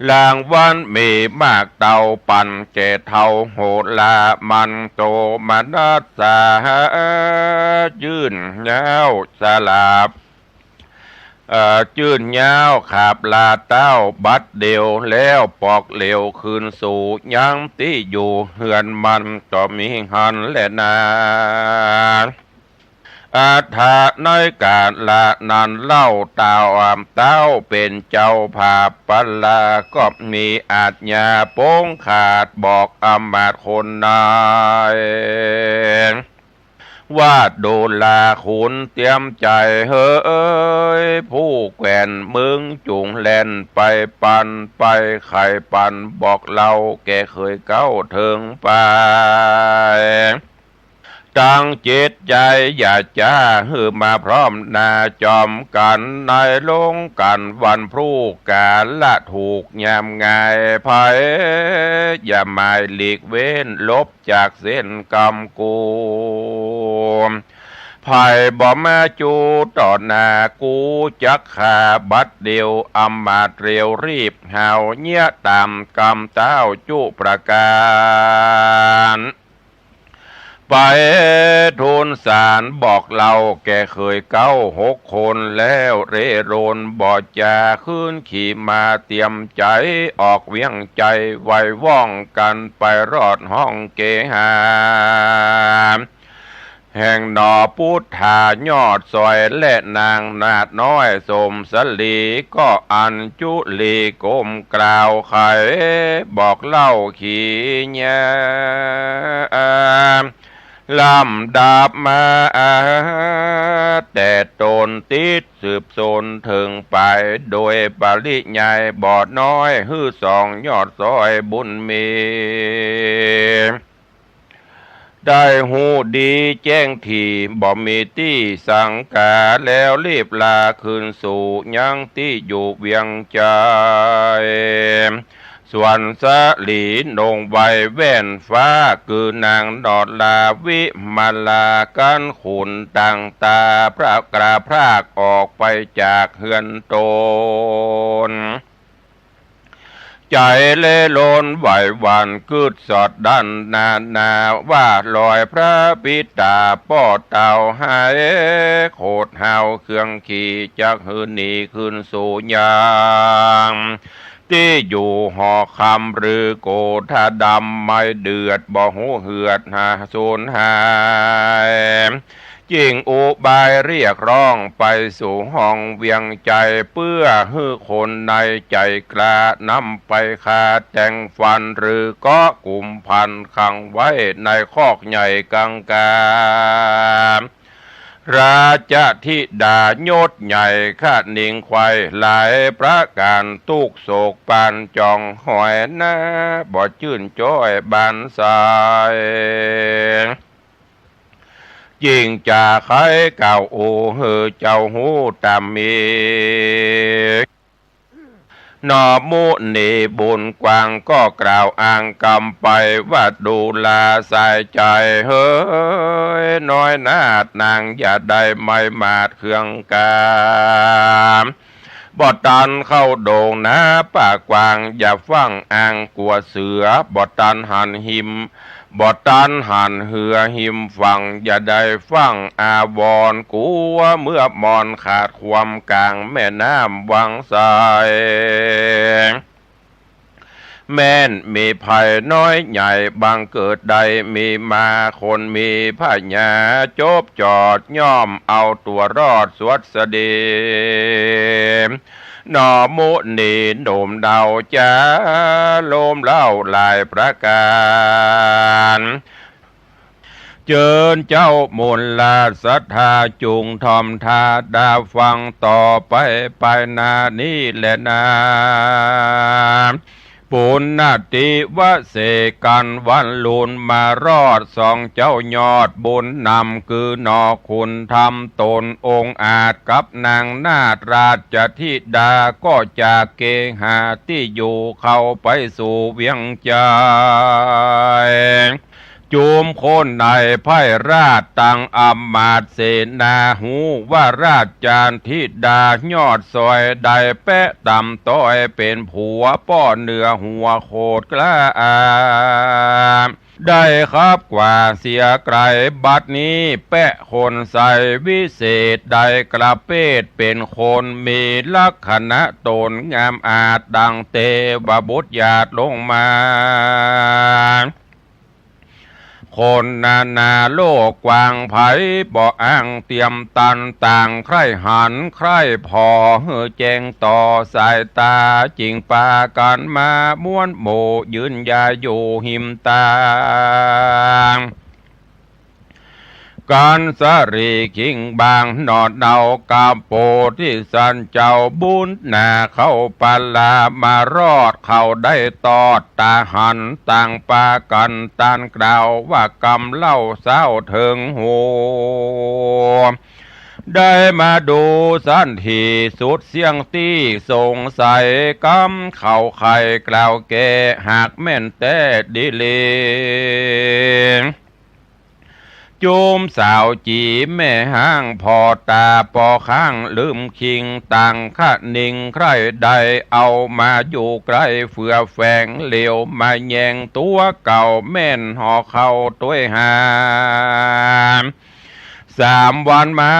รางวัลมีมากเต้าปั๋นแก่เฒ่าโหรามันโตมนัสสา จื้นย้าวสลาบ เอ่อ จื้นย้าวขาบลาเต้าบัดเดี่ยว แล้วปอกเหลวคืนสู่ยังตี้อยู่เฮือนมัน ก็มีหั้นแลนา อัตถะในกาละนั้นเล่า เต้า เต้าเป๋นเจ้าผาปลา ก็มีอาชญาปงขาดบอกอำมาตย์คนนาย ว่าดูราขุนเตรียมใจ๋เหย ผู้แควนเมืองจุ่งแล่นไปปัน ไปไขปันบอกเล่าแก่เขยเก๊าเถิงไป ตั้งจิตใจ๋อย่าจ๊า หื้อมาพร้อมหน้าจอมกั๋น ในโฮงกั๋นวันพรุ่ง กาละถูกยามงาย ใผอย่าหมายหลีกเว้น หลบจากเส้นกำกู ใผบ่มาจู้ต่อหน้ากู จักฆ่าบัดเดี่ยว อำมาตย์เร็วรีบหาวเยียะต๋ามกำเต้าจุประก๋าน ไปทูลสารบอกเล่าแก่เขยเก๊าหกคน แล้วเร่ร่อนบ่จ๋า ขึ้นขี่ม้าเตรียมใจ๋ออกเวียงใจ๋ ไหว้ว่องกั๋นไปรอดห้องเกหา แห่งหนอปุทธายอดซอย และนางนาฏน้อยสมสลี ก็อัญจุลีก้มกล่าวไขบอกเล่าขีญา ลำดับมาแต่ต้นติดสืบสนเถิงปลาย โดยปริยายบ่น้อย หื้อสองยอดซอยบุญมี ได้ฮู้ดีแจ้งถี่ บ่มีตี้สังกา แล้วรีบลาคืนสู่ยังตี้อยู่เวียงใจ๋ ส่วนสลีนงไว้แว่นฟ้า คือนางนอดลาวิมาลา กั๋นขุนต่างต๋า พระกราพรากออกไปจากเฮือนตน ใจ๋เล่ร่อนไหว้หวั่นกึ๊ดสอดดั้นนานา ว่าลอยพระปิต๋าป้อเต้าหาย โขดหาวเครื่องขี่ จักหื้อหนีคืนสู่ยัง ตี้อยู่หอคำหรือโกธาดำ ไม่เดือดบ่ฮู้เหือดหาสูญหาย จิ่งอุบายเรียกร้องไปสู่ห้องเวียงใจ๋ เปื้อหื้อคนในใจ๋กล้านำไปฆ่าแต่งฟัน หรือเกาะกุมพันขังไว้ในคอกใหญ่กังกา ราชธิดายศใหญ่คะนิงไขว่หลายประก๋าน ตุ๊กโศกปานจองหอยหน้า บ่จื้นจ้อยบานสาย จิ่งจ๋าไขกล่าวโอหื้อเจ้าฮู้ต๋ามมี หนอมุนีบุญกว้างก็กล่าวอ้างกำไป ว่าดูราสายใจ๋เหย น้อยนาฏนางอย่าได้ไม้หมาดเครื่องกา บ่ตันเข้าดงนาป่ากว้าง อย่าฟั่งอ้างกั๋วเสือ บ่ตันหันหิม บ่ตันหันเฮือหิมฝั่ง อย่าได้ฟั่งอาวรณ์กั๋ว เมื่อมอนขาดความก๋างแม่น้ำวังไส แ แม้นมีภัยน้อยใหญ่บังเกิดใดมีมา คนมีผญาจบจอดย่อมเอาตั๋วรอดสวัสดี หนอมุนีหนุ่มเฒ่าจ๋า โลมเล่าหลายประก๋าน เจิญเจ้ามูลศรัทธาจุ่งถ่อมต๋าฟังต่อไป ไปหน้านี้แลนา ปุณณติวเสกัณฑ์วันลุนมารอด สองเจ้ายอดบุญนำ คือหนอขุนธรรมต๋นองอาจกับนางนาฏราชธิดา ก็จากเกหาตี้อยู่เข้าไปสู่เวียงจันทน์ จุมคนในไพร่ราชตังอำมาตย์เสนา ฮู้ว่าราชธิดายอดซอยได้แปะต๋ำต้อย เป๋นผัวป้อเหนือหัวโขดกล้า ได้ขับกว่าเสียไก๋ บัดนี้แปะคนใสวิเศษ ได้กระเปดเป๋นคน มีลักษณะต๋นงามอาจดังเตวบุตรหยาดลงมา คนนานาโลกกว้างไพ บ่อ้างเตียมตัน ต่างใคร่หันใคร่ผ่อ หื้อแจ้งต่อสายต๋า จึงปากั๋นมาม้วนหมู่ ยืนยายอยู่หิมตาง กัณฑ์สะหลีขิงบาง หนอเฒ่ากับโพธิสัตว์เจ้าบุญนา เข้าปะลามารอด เขาได้ตอดต๋าหัน ต่างปากั๋นต้านกล่าวว่ากำเล่าเศร้าเถิงฮู ได้มาดูสันติสุดเสี้ยงตี้สงสัย กำเขาใค่กล่าวแก้ หากแม่นแต๊ดีหลี จุมสาวจี๋แม่ฮ้างผ่อต๋าปอข้างลืมคิง ต่างคะนิงใคร่ได้ เอามาอยู่ใก้เฟื่อแฝง เหลียวมาแยงตั๋วเก่า แม่นห่อเข้าตวยหา สามวันมา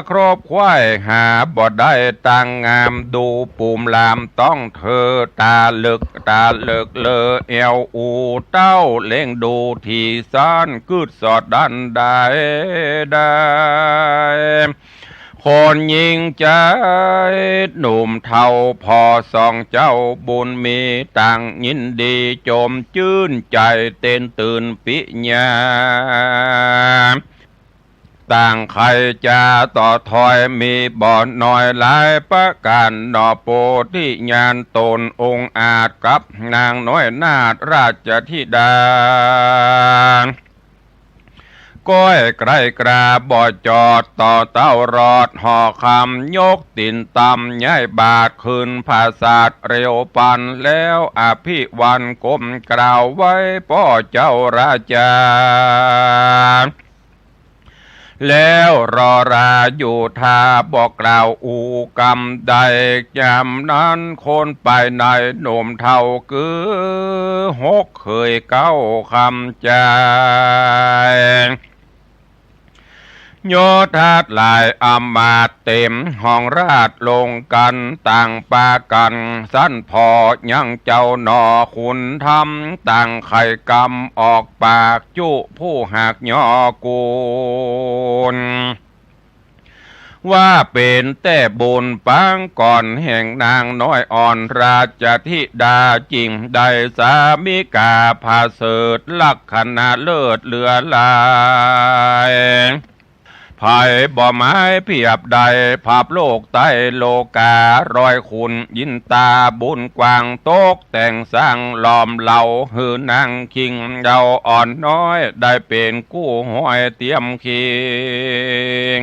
ครบไขว้หาบ่ได้ ต่างงามดูปูมลามต้องเธอ ต๋าลึกต๋าเลิกเลอแอวอูเต้า เล็งดูถี่สันกึ๊ดสอดดันได้ได้ คนญิงใจ๋หนุ่มเฒ่าผ่อสองเจ้าบุญมี ต่างยินดีจมจื้นใจ๋เต้นตื่นปิญญา ต่างใค่จะต่อถอยมีบ่น้อยหลายประก๋าน หนอโพธิญาณต๋นองอาจกับนางน้อยนาฏราชธิดา ก้อยไกลกราบ่จอดต่อเต้ารอดห่อคำ ยกตี๋นต่ำย้ายบาทขึ้นผาสาทเร็วปัน แล้วอภิวันก้มกราบไหว้ป้อเจ้าราชา แล้วรอราอยู่ท่าบ่กล่าวอู้กำใด ยามนั้นคนไปในหนุ่มเฒ่ากือหกเขยเก้าคำจาย ยศทัดหลายอำมาตย์เต๋มห้องราชลงกั๋นต่างปากั๋นสันผ่อยังเจ้าหนอขุนธรรม ต่างใค่กำออกปากจุผู้หากยอกูล ว่าเป๋นแต๊บุญปางก่อนแห่งนางน้อยอ่อนราชธิดา จิ่งได้สามิกาผาเสริฐลักษณะเลิศเหลือหลาย ไผบ่หมายเปียบได้ พับโลกใต้โลการ้อยขุน ยินต๋าบุญกว้างตกแต่งสร้างหลอมเหลา หื้อนางคิงเยาว์อ่อนน้อย ได้เป๋นกู้ห้อยเตียมคิง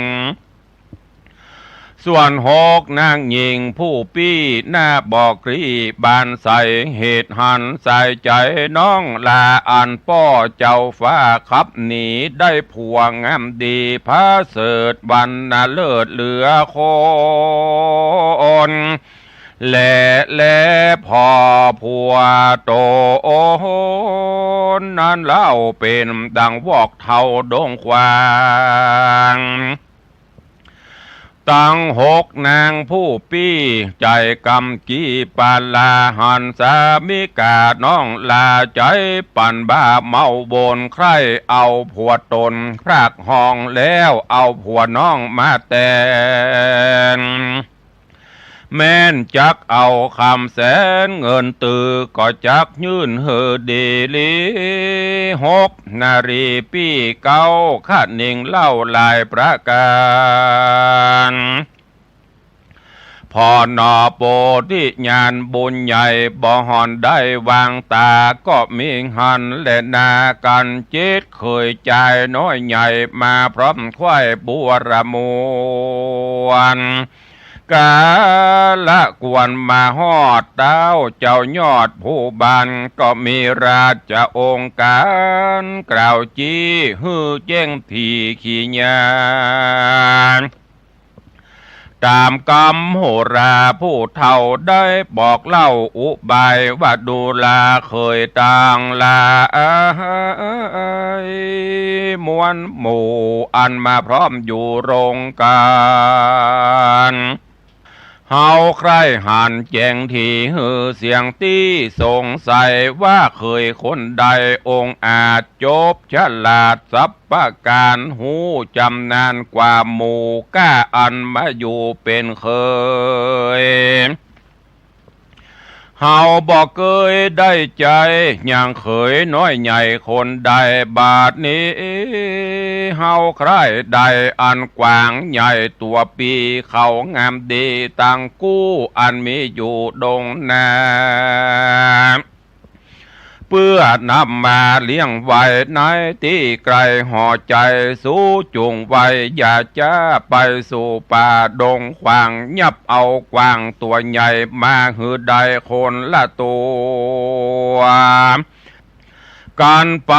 ส่วนหกนางญิงผู้ปี้หน้าบ่กรีบานใส เหตุหันใส่ใจ๋น้องลาอันป้อเจ้าฟ้าขับหนี ได้ผัวงามดีผาเสริฐวรรณะเลิศเหลือคน แล แลผ่อผัวต๋นนั้นเล่าเป๋นดังวอกเทาดงขวาง ตังหกนางผู้ปี้ ใจ๋กำกี้ปาลา หันสามิก๋าน้องหล้า ใจ๋ปั่นบ้าเมาวนใคร่ เอาผัวต๋นพรากฮองแล้ว เอาผัวน้องมาแตน แม้นจักเอาคำแสนเงินตือ ก็จักยื่นหื้อดีหลี หกนารีปี้เก๊า คะนิงเล่าหลายประก๋าน ผ่อหนอโปธิญาณบุญใหญ่ บ่ห่อนได้วางต๋า ก็มีหั้นแลนา กั๋นจิตเขยจายน้อยใหญ่ มาพร้อมใคว่บูรมวล ก๋าละกวนมาฮอดเต๊า เจ้ายอดผู้บาน ก็มีราชองค์ก๋าน กล่าวจี้หื้อแจ้งถี่ขีญาณ ต๋ามกำโหราผู้เฒ่า ได้บอกเล่าอุบายว่า ดูราเขยตังหลาย มวลหมู่อันมาพร้อมอยู่โรงก๋าน เฮาใคร่หันแจ้งถี่หื้อเสี้ยงตี้สงสัย ว่าเขยคนใดองอาจจบฉลาดสับประก๋าน ฮู้จำนาญกว่าหมู่ก้า อันมาอยู่เป๋นเขย เฮาบ่เกยได้ใจ๋ ยังเขยน้อยใหญ่คนใด บาดนี้เฮาใคร่ได้อันกว้างใหญ่ ตั๋วปี้เขางามดีตังกู้ อันมีอยู่ดงนา เปื้อนำมาเลี้ยงไว้ในตี้ใก้หอใจ๋ สูจุ่งไว้อย่าจ๊าไปสู่ป่าดงขว้าง ยับเอากวางตั๋วใหญ่ มาหื้อได้คนละตั๋ว กั๋นไป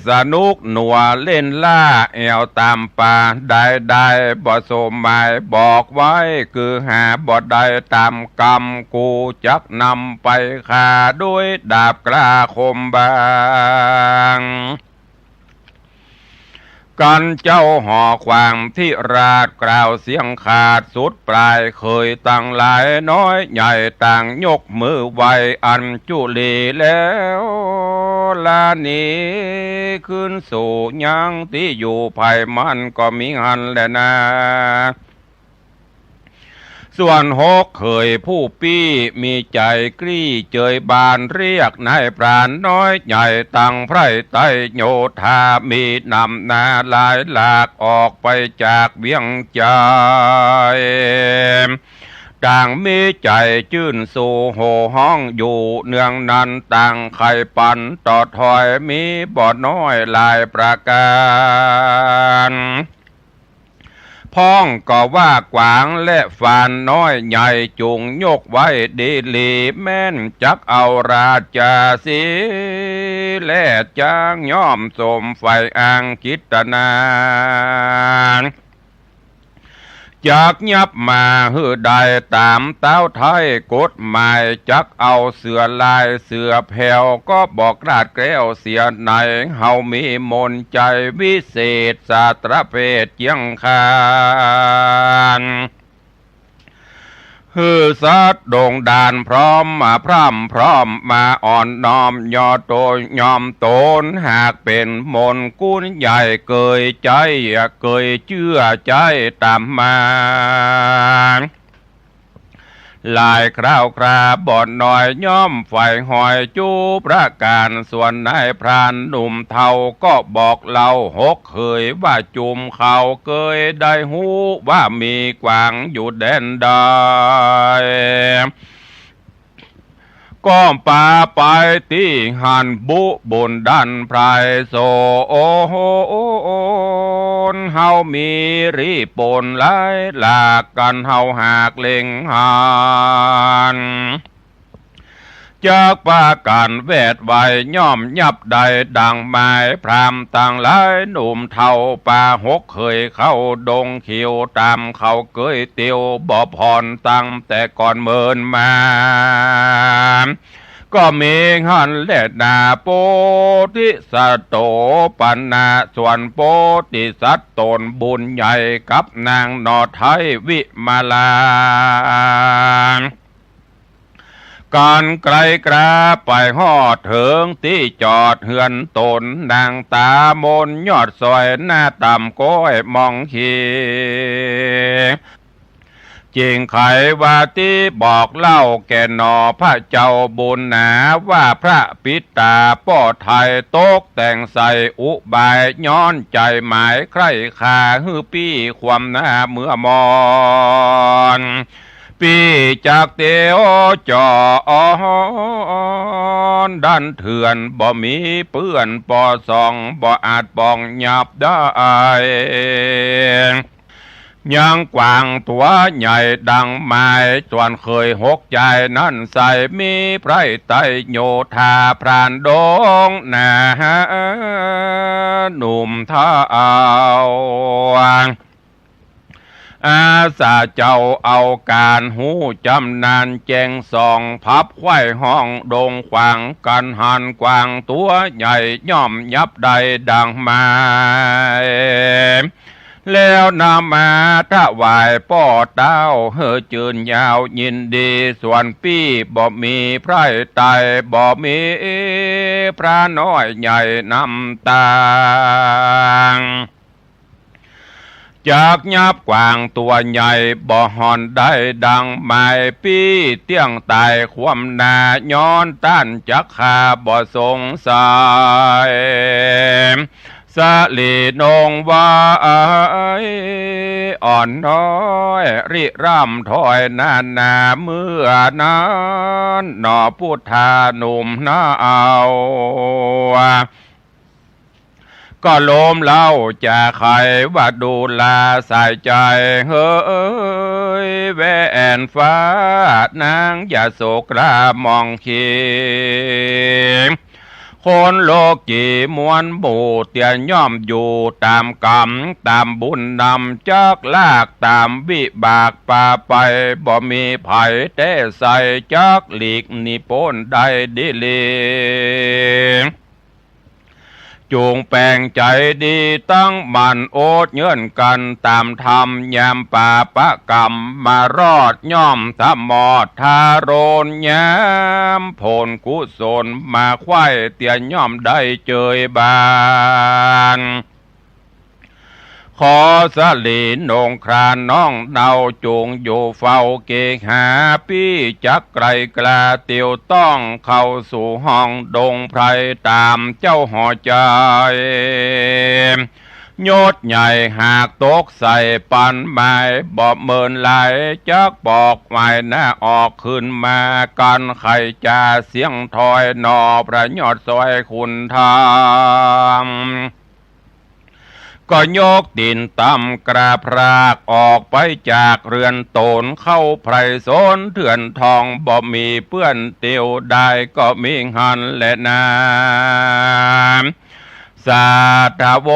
สนุกหนัวเล่นล่าแอ่วต๋ามป่า ได้ได้บ่สมหมายบอกไว้ คือหาบ่ได้ต๋ามกำ กูจักนำไปฆ่าด้วยดาบกล้าคมบาง กั๋นเจ้าหอขว้างธิราชกล่าวเสียงขาดสุดปลาย เขยตังหลายน้อยใหญ่ต่างยกมือไหว้อัญจุลีแล้ว ลาหนีคืนสู่ยังตี้อยู่ใผมันก็มีหั้นแลนา ส่วนหกเขยผู้ปี้มีใจ๋กรี้เจยบาน เรียกนายพรานน้อยใหญ่ตังไพร่ไต้โยธา มีนำหน้าหลายหลากออกไปจากเวียงใจ๋ ต่างมีใจ๋จื้นสู้โห่ฮ้องอยู่เนืองนั้น ต่างใค่ปั๋นต่อถอยมีบ่น้อยหลายประก๋าน พ่องก็ว่ากวางและฟานน้อยใหญ่จุ่งยกไว้ดีหลี แม้นจักเอาราชสีห์และจ๊างย่อมสมใฝ่อ้างกิตนา จักยับมาหื้อได้ต๋ามเต๊าไท้กฎหมาย จักเอาเสือลายเสือแผว ก็บอกราชแก้วเสียไหน เฮามีมนต์ใจ๋วิเศษสาตรเพศเจียงคาน หื้อสัตว์ดงดานพร้อมมาพร่ำพร้อมมาอ่อนน้อมย่อโตยอมต๋น หากเป๋นมนต์กุลใหญ่เกยใจ๊ เกยเจื้อใจ๊ต๋ามมา หลายคราวคราบ่น้อยย่อมใฝ่หอยจุประก๋าน ส่วนนายพรานหนุ่มเฒ่าก็บอกเล่าหกเขยว่า จุมเขาเกยได้ฮู้ว่ามีกวางอยู่แดนใด ก็ปาไปตี้หั้นบุบุญดันไพรโสน เฮามีรีปนหลายหลาก กั๋นเฮาหากเล็งหัน จักปากั๋นแวดไวย่อมยับได้ดังหมาย พราหมณ์ตังหลายหนุ่มเฒ่าปาหกเขยเข้าดงเขียว ต๋ามเขาเกยเตียวบ่ผ่อนตั้งแต่ก่อนเมินมา ก็มีหั้นแลนา โพธิสัตโตปนา ส่วนโพธิสัตว์ต๋นบุญใหญ่กับนางหน่อไท้วิมาลา กั๋นไกลกราไปฮอดเถิงตี้จอดเฮือนต๋น นางต๋ามนยอดซอยหน้าต่ำก้อยมองขี จึงไขว่าตี้บอกเล่าแก่หน่อพระเจ้าบุญหนา ว่าพระปิดต๋าป้อไทยตกแต่งใส่อุบาย ย้อนใจ๋หมายใคร่คาหื้อปี้ความหน้าเมื่อมอน ปี้จักเตียวจอดดันเถื่อน บ่มีเปื้อนปอส่อง บ่อาจป้องยับได้ ยังกวางตั๋วใหญ่ดังไม้ ส่วนเขยหกจายนั้นใส่ มีไพร่ไตรโยธาพรานดงหนา หนุ่มเฒ่า อาสาเจ้าเอาก๋านฮู้จำนาญแจ้งส่อง พับไขว่ห้องดงขวาง กั๋นหันกวางตั๋วใหญ่ ย่อมยับได้ดังไม้ แล้วนำมาถวายป้อเต้า หื้อจืนยาวยินดี ส่วนปี้บ่มีไพร่ไตร บ่มีพระน้อยใหญ่นำตาง จักยับกวางตั๋วใหญ่ บ่ห่อนได้ดังไม้ ปี้เตี้ยงต๋ายความหน้า ย้อนต้านจักฆ่าบ่สงสัย สลีนงไว้อ่อนน้อย ริร่ำถอยหน้าหนา เมื่อนั้นหน่อพุทธาหนุ่มหน้าเอา ก็โลมเล่าจาไขว่าดูราสายใจ๋ เหยแว่นฟ้านางยโสกรามองขี คนโลกีมวลหมู่เตียย่อมอยู่ต๋ามกรรมต๋ามบุญนำ จักลากต๋ามวิบากปาไป บ่มีไผแต๊ใส่ จักหลีกหนีป๊นได้ดีหลี จุ่งแป๋งใจ๋ดีตั้งมั่น อดเยื่อนกั๋นต๋ามธรรม ยามปาปะกรรมมารอด ย่อมสะหมอดทารุณ ยามผลกุศลมาไขว่ เตียย่อมได้เจยบาน ขอสลีนงคราน้องเนา จุ่งอยู่เฝ้าเกหา ปี้จักไกลกล้าเตียวต้อง เข้าสู่ห้องดงไพรต๋ามเจ้าหอใจ๋ ยศใหญ่หากตกใส่ปันไม้ บ่เมินไหล จักปอกไหวหน้าออกขึ้นมา กั๋นไขจ่าเสียงถอยหน่อ พระยอดซอยขุนธรรม ก็ยกตี๋นต่ำกราบพรากออกไปจากเฮือนต๋น เข้าไพรสนเถื่อนทอง บ่มีเปื้อนเตียวได้ ก็มีหั้นแลนา สาธโว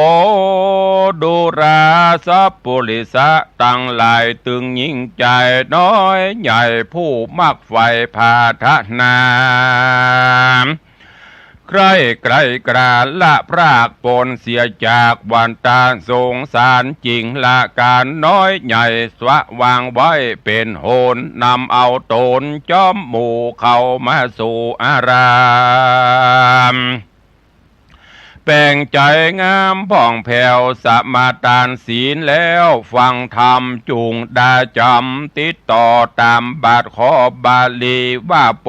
ดูราสัปปุริสะตังหลาย ตึงยิ่งใจ๋น้อยใหญ่ ผู้มักใฝ่ผาถนา ใคร่ไกลกล้าละพรากปนเสียจากวัฏฏะสงสาร จึงละก๋านน้อยใหญ่ สะวางไว้เป๋นโหน นำเอาต๋นจ้อมหมู่ เข้ามาสู่อาราม แป๋งใจ๋งามผ่องแผ้ว สมาตานศีลแล้วฟังธรรม จุ่งดาจ๋ำติดต่อต๋ามบาทขอบาลี ว่า โพ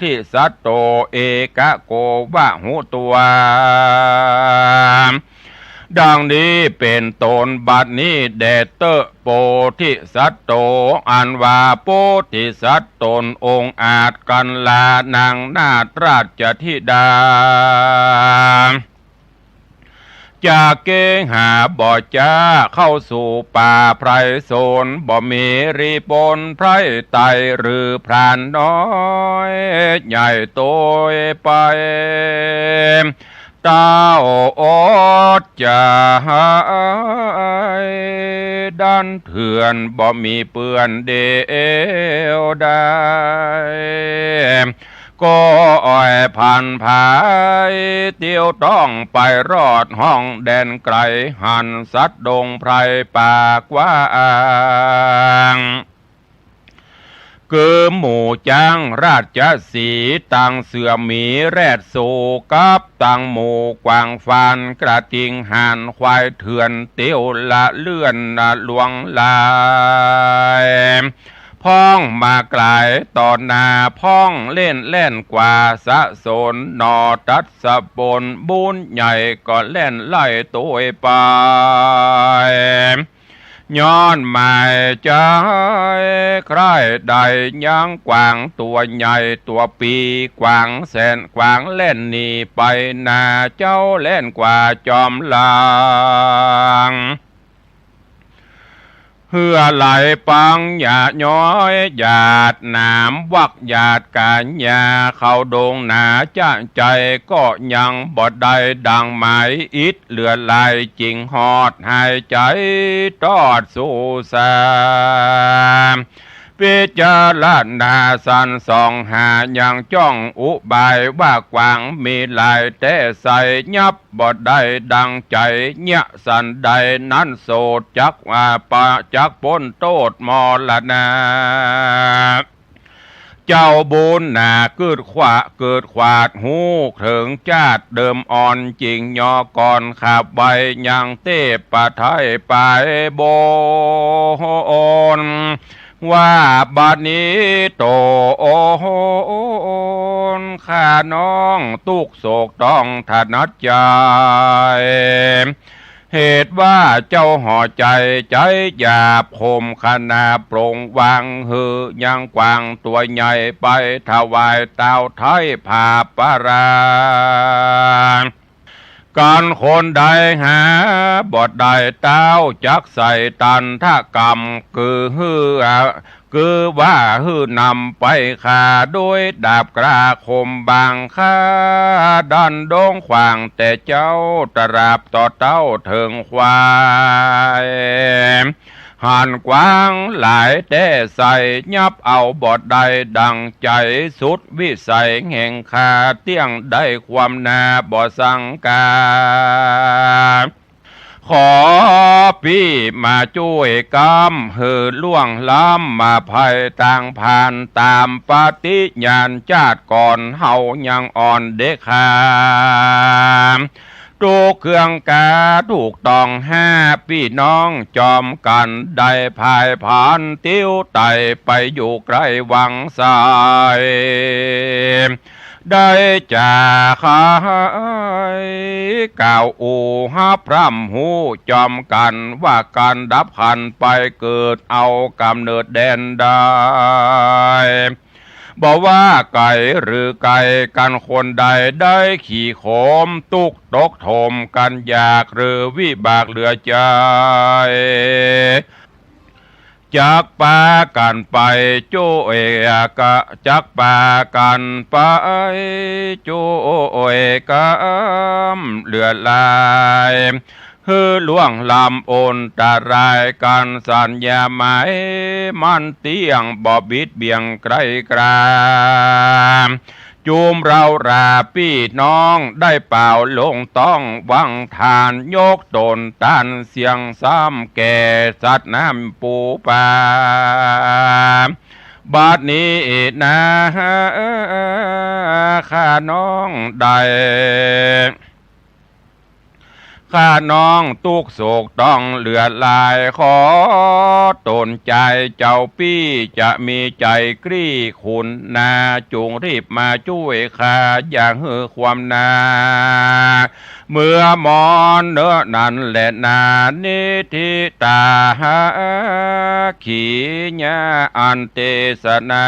ธิสัตโต เอกโก วะหุตวา ดังนี้เป๋นต้น บัดนี้แด่เต๊อะ โพธิสัตโต อันว่าโพธิสัตว์ต๋นองอาจกั๋นลา นางนาฏราชธิดา จะเกหาบ่จ๊า เข้าสู่ป่าไพรสน บ่มีรีปนไพรไตร หรือพรานน้อยใหญ่โตยไป เต้าอดจะหายดันเถื่อน บ่มีเปื้อนเดียวได้ ก็อ่อยผ่านผาย เตียวต้องไปรอดห้องแดนไกล หันสัตว์ดงไพรป่ากว้าง คือหมู่จ๊างราชสีห์ ตังเสือหมีแรดสู กับตังหมู่กวางฟาน กระทิงห่าน ควายเถื่อน เตียวละเลื่อนหลวงลาย พ่องมาไกลต่อหน้า พ่องเล่นแล่นกว่า สะสนหนอตัดสะปน บุญใหญ่ก็แล่นไล่ตวยไป ย้อนหมายใจ๋ใคร่ได้ยังกวางตั๋วใหญ่ตั๋วปี กวางแสนกวางแล่นหนีไปหน้า เจ้าแล่นกว่าจอมหลัง เหือไหลปังหญ้าย้อยหยาดหนาม วักหยาดก๋าหญ้า เข้าดงหนาจ๊ะใจ๋ ก็ยังบ่ได้ดังหมาย อิดเหลือหลายจึงฮอดหายใจ๋ ตอดสู่สา พิจารณาสันส่องหา ยังจ้องอุบายว่ากวางมีหลาย แต่ใส่ยับบ่ได้ดังใจ๋ เยียะสันใดนั้นโสด จักว่าปะ จักป๊นโต้ษมรณะ เจ้าบุญหนาเกิดขวา เกิดขวาดฮู้เถิงจาติเดิมอ่อน จึงยอก่อนขับไว้ยังเตพไทยไปบน ว่าบัดนี้ต๋นข้าน้องตุ๊กข์โศกต้องถนัดใจ๋ เหตุว่าเจ้าห่อใจ๋ ใจ๋หยาบข่มขนาปรงวาง หื้อยังกวางตั๋วใหญ่ ไปถวายต้าวไทยผาประรา กันคนใดหาบ่ได้ ต้าวจักใส่ตันทกรรม คือหื้อ คือว่าหื้อนำไปฆ่า โดยดาบกล้าคมบาง ฆ่าดันด้งขว้าง แต่เจ้าตราบต่อเต้าเถิงควาย หันกวางหลายแต่ใส่ ยับเอาบ่ได้ดังใจ๋ สุดวิสัยแห่งข้า เตี้ยงได้ความหน้าบ่สังกา ขอปี้มาจ้วยกำ หื้อล่วงล้ำมาภัยตางผ่าน ต๋ามปฏิญาณจาติก่อน เฮายังอ่อนเด็กขา ทุกข์เคืองกาถูกต้องห้า ปี้น้องจอมกั๋น ได้พายผานเตียวไต่ ไปอยู่ใก้วังไส ได้จ๋าใค่กล่าวอู้ฮับพร่ำฮู้จอมกั๋น ว่ากั๋นดับขันไปเกิดเอาก๋ำเนิดแดนใด บ่ว่าไก๋หรือใก้กั๋นคนใด ได้ขี่โขมตุ๊กข์ตกโถมกั๋นอยาก หรือวิบากเหลือใจ๋ จักปากั๋นไปจ้วยกะ จักปากั๋นไปจ้วยกำเหลือหลาย หื้อล่วงล้ำอันตรายกั๋นสัญญาหมาย มันเตี้ยงบ่บิดเบี่ยงไกลกรา จุมเราราปี้น้องได้เป่าลงต้องวังทาน ยกต๋นต้านเสียงซ้ำแก่สัตว์น้ำปูปลา บัดนี้นาข้าน้องได้ ข้าน้องตุ๊กข์โศกต้องเหลือหลาย ขอต๋นจายเจ้าปี้จะมีใจ๋กรี้ขุนนา จุ่งรีบมาจ้วยข้า อย่าหื้อความนาเมื่อมอนเนอะ นั้นแหละนา นิธิตาขีญา อันเตสนา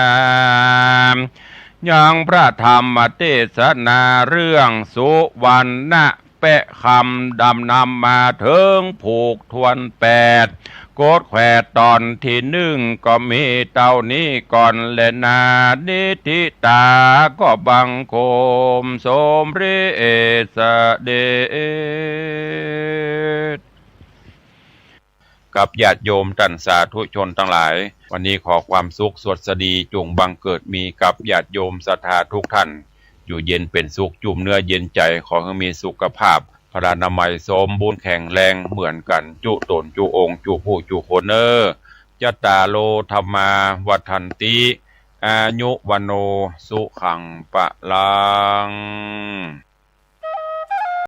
ยังพระธรรมเตสนาเรื่องสุวรรณะแปะคำ ดำนำมาเถิงผูกถ้วนแปด กฎแขวดต๋อนตี้นึ่งก็มีเต้านี้ก่อนแลนา นิธิตาก็บังคมสมเร็จเสด็จ กับญาติโยมต้านสาธุชนตังหลาย วันนี้ขอความสุขสวัสดีจุ่งบังเกิดมีกับญาติโยมศรัทธาทุกท่าน อยู่เย็นเป๋นสุข จุ่มเนื้อเย็นใจ๋ ขอหื้อมีสุขภาพพลานามัยสมบูรณ์แข็งแรงเหมือนกั๋นจุ๊ต๋นจุ๊องค์จุ๊ผู้จุ๊คนเน่อ จัตตาโร ธัมมา วัฑฒันติ อายุ วัณโณ สุขัง พลัง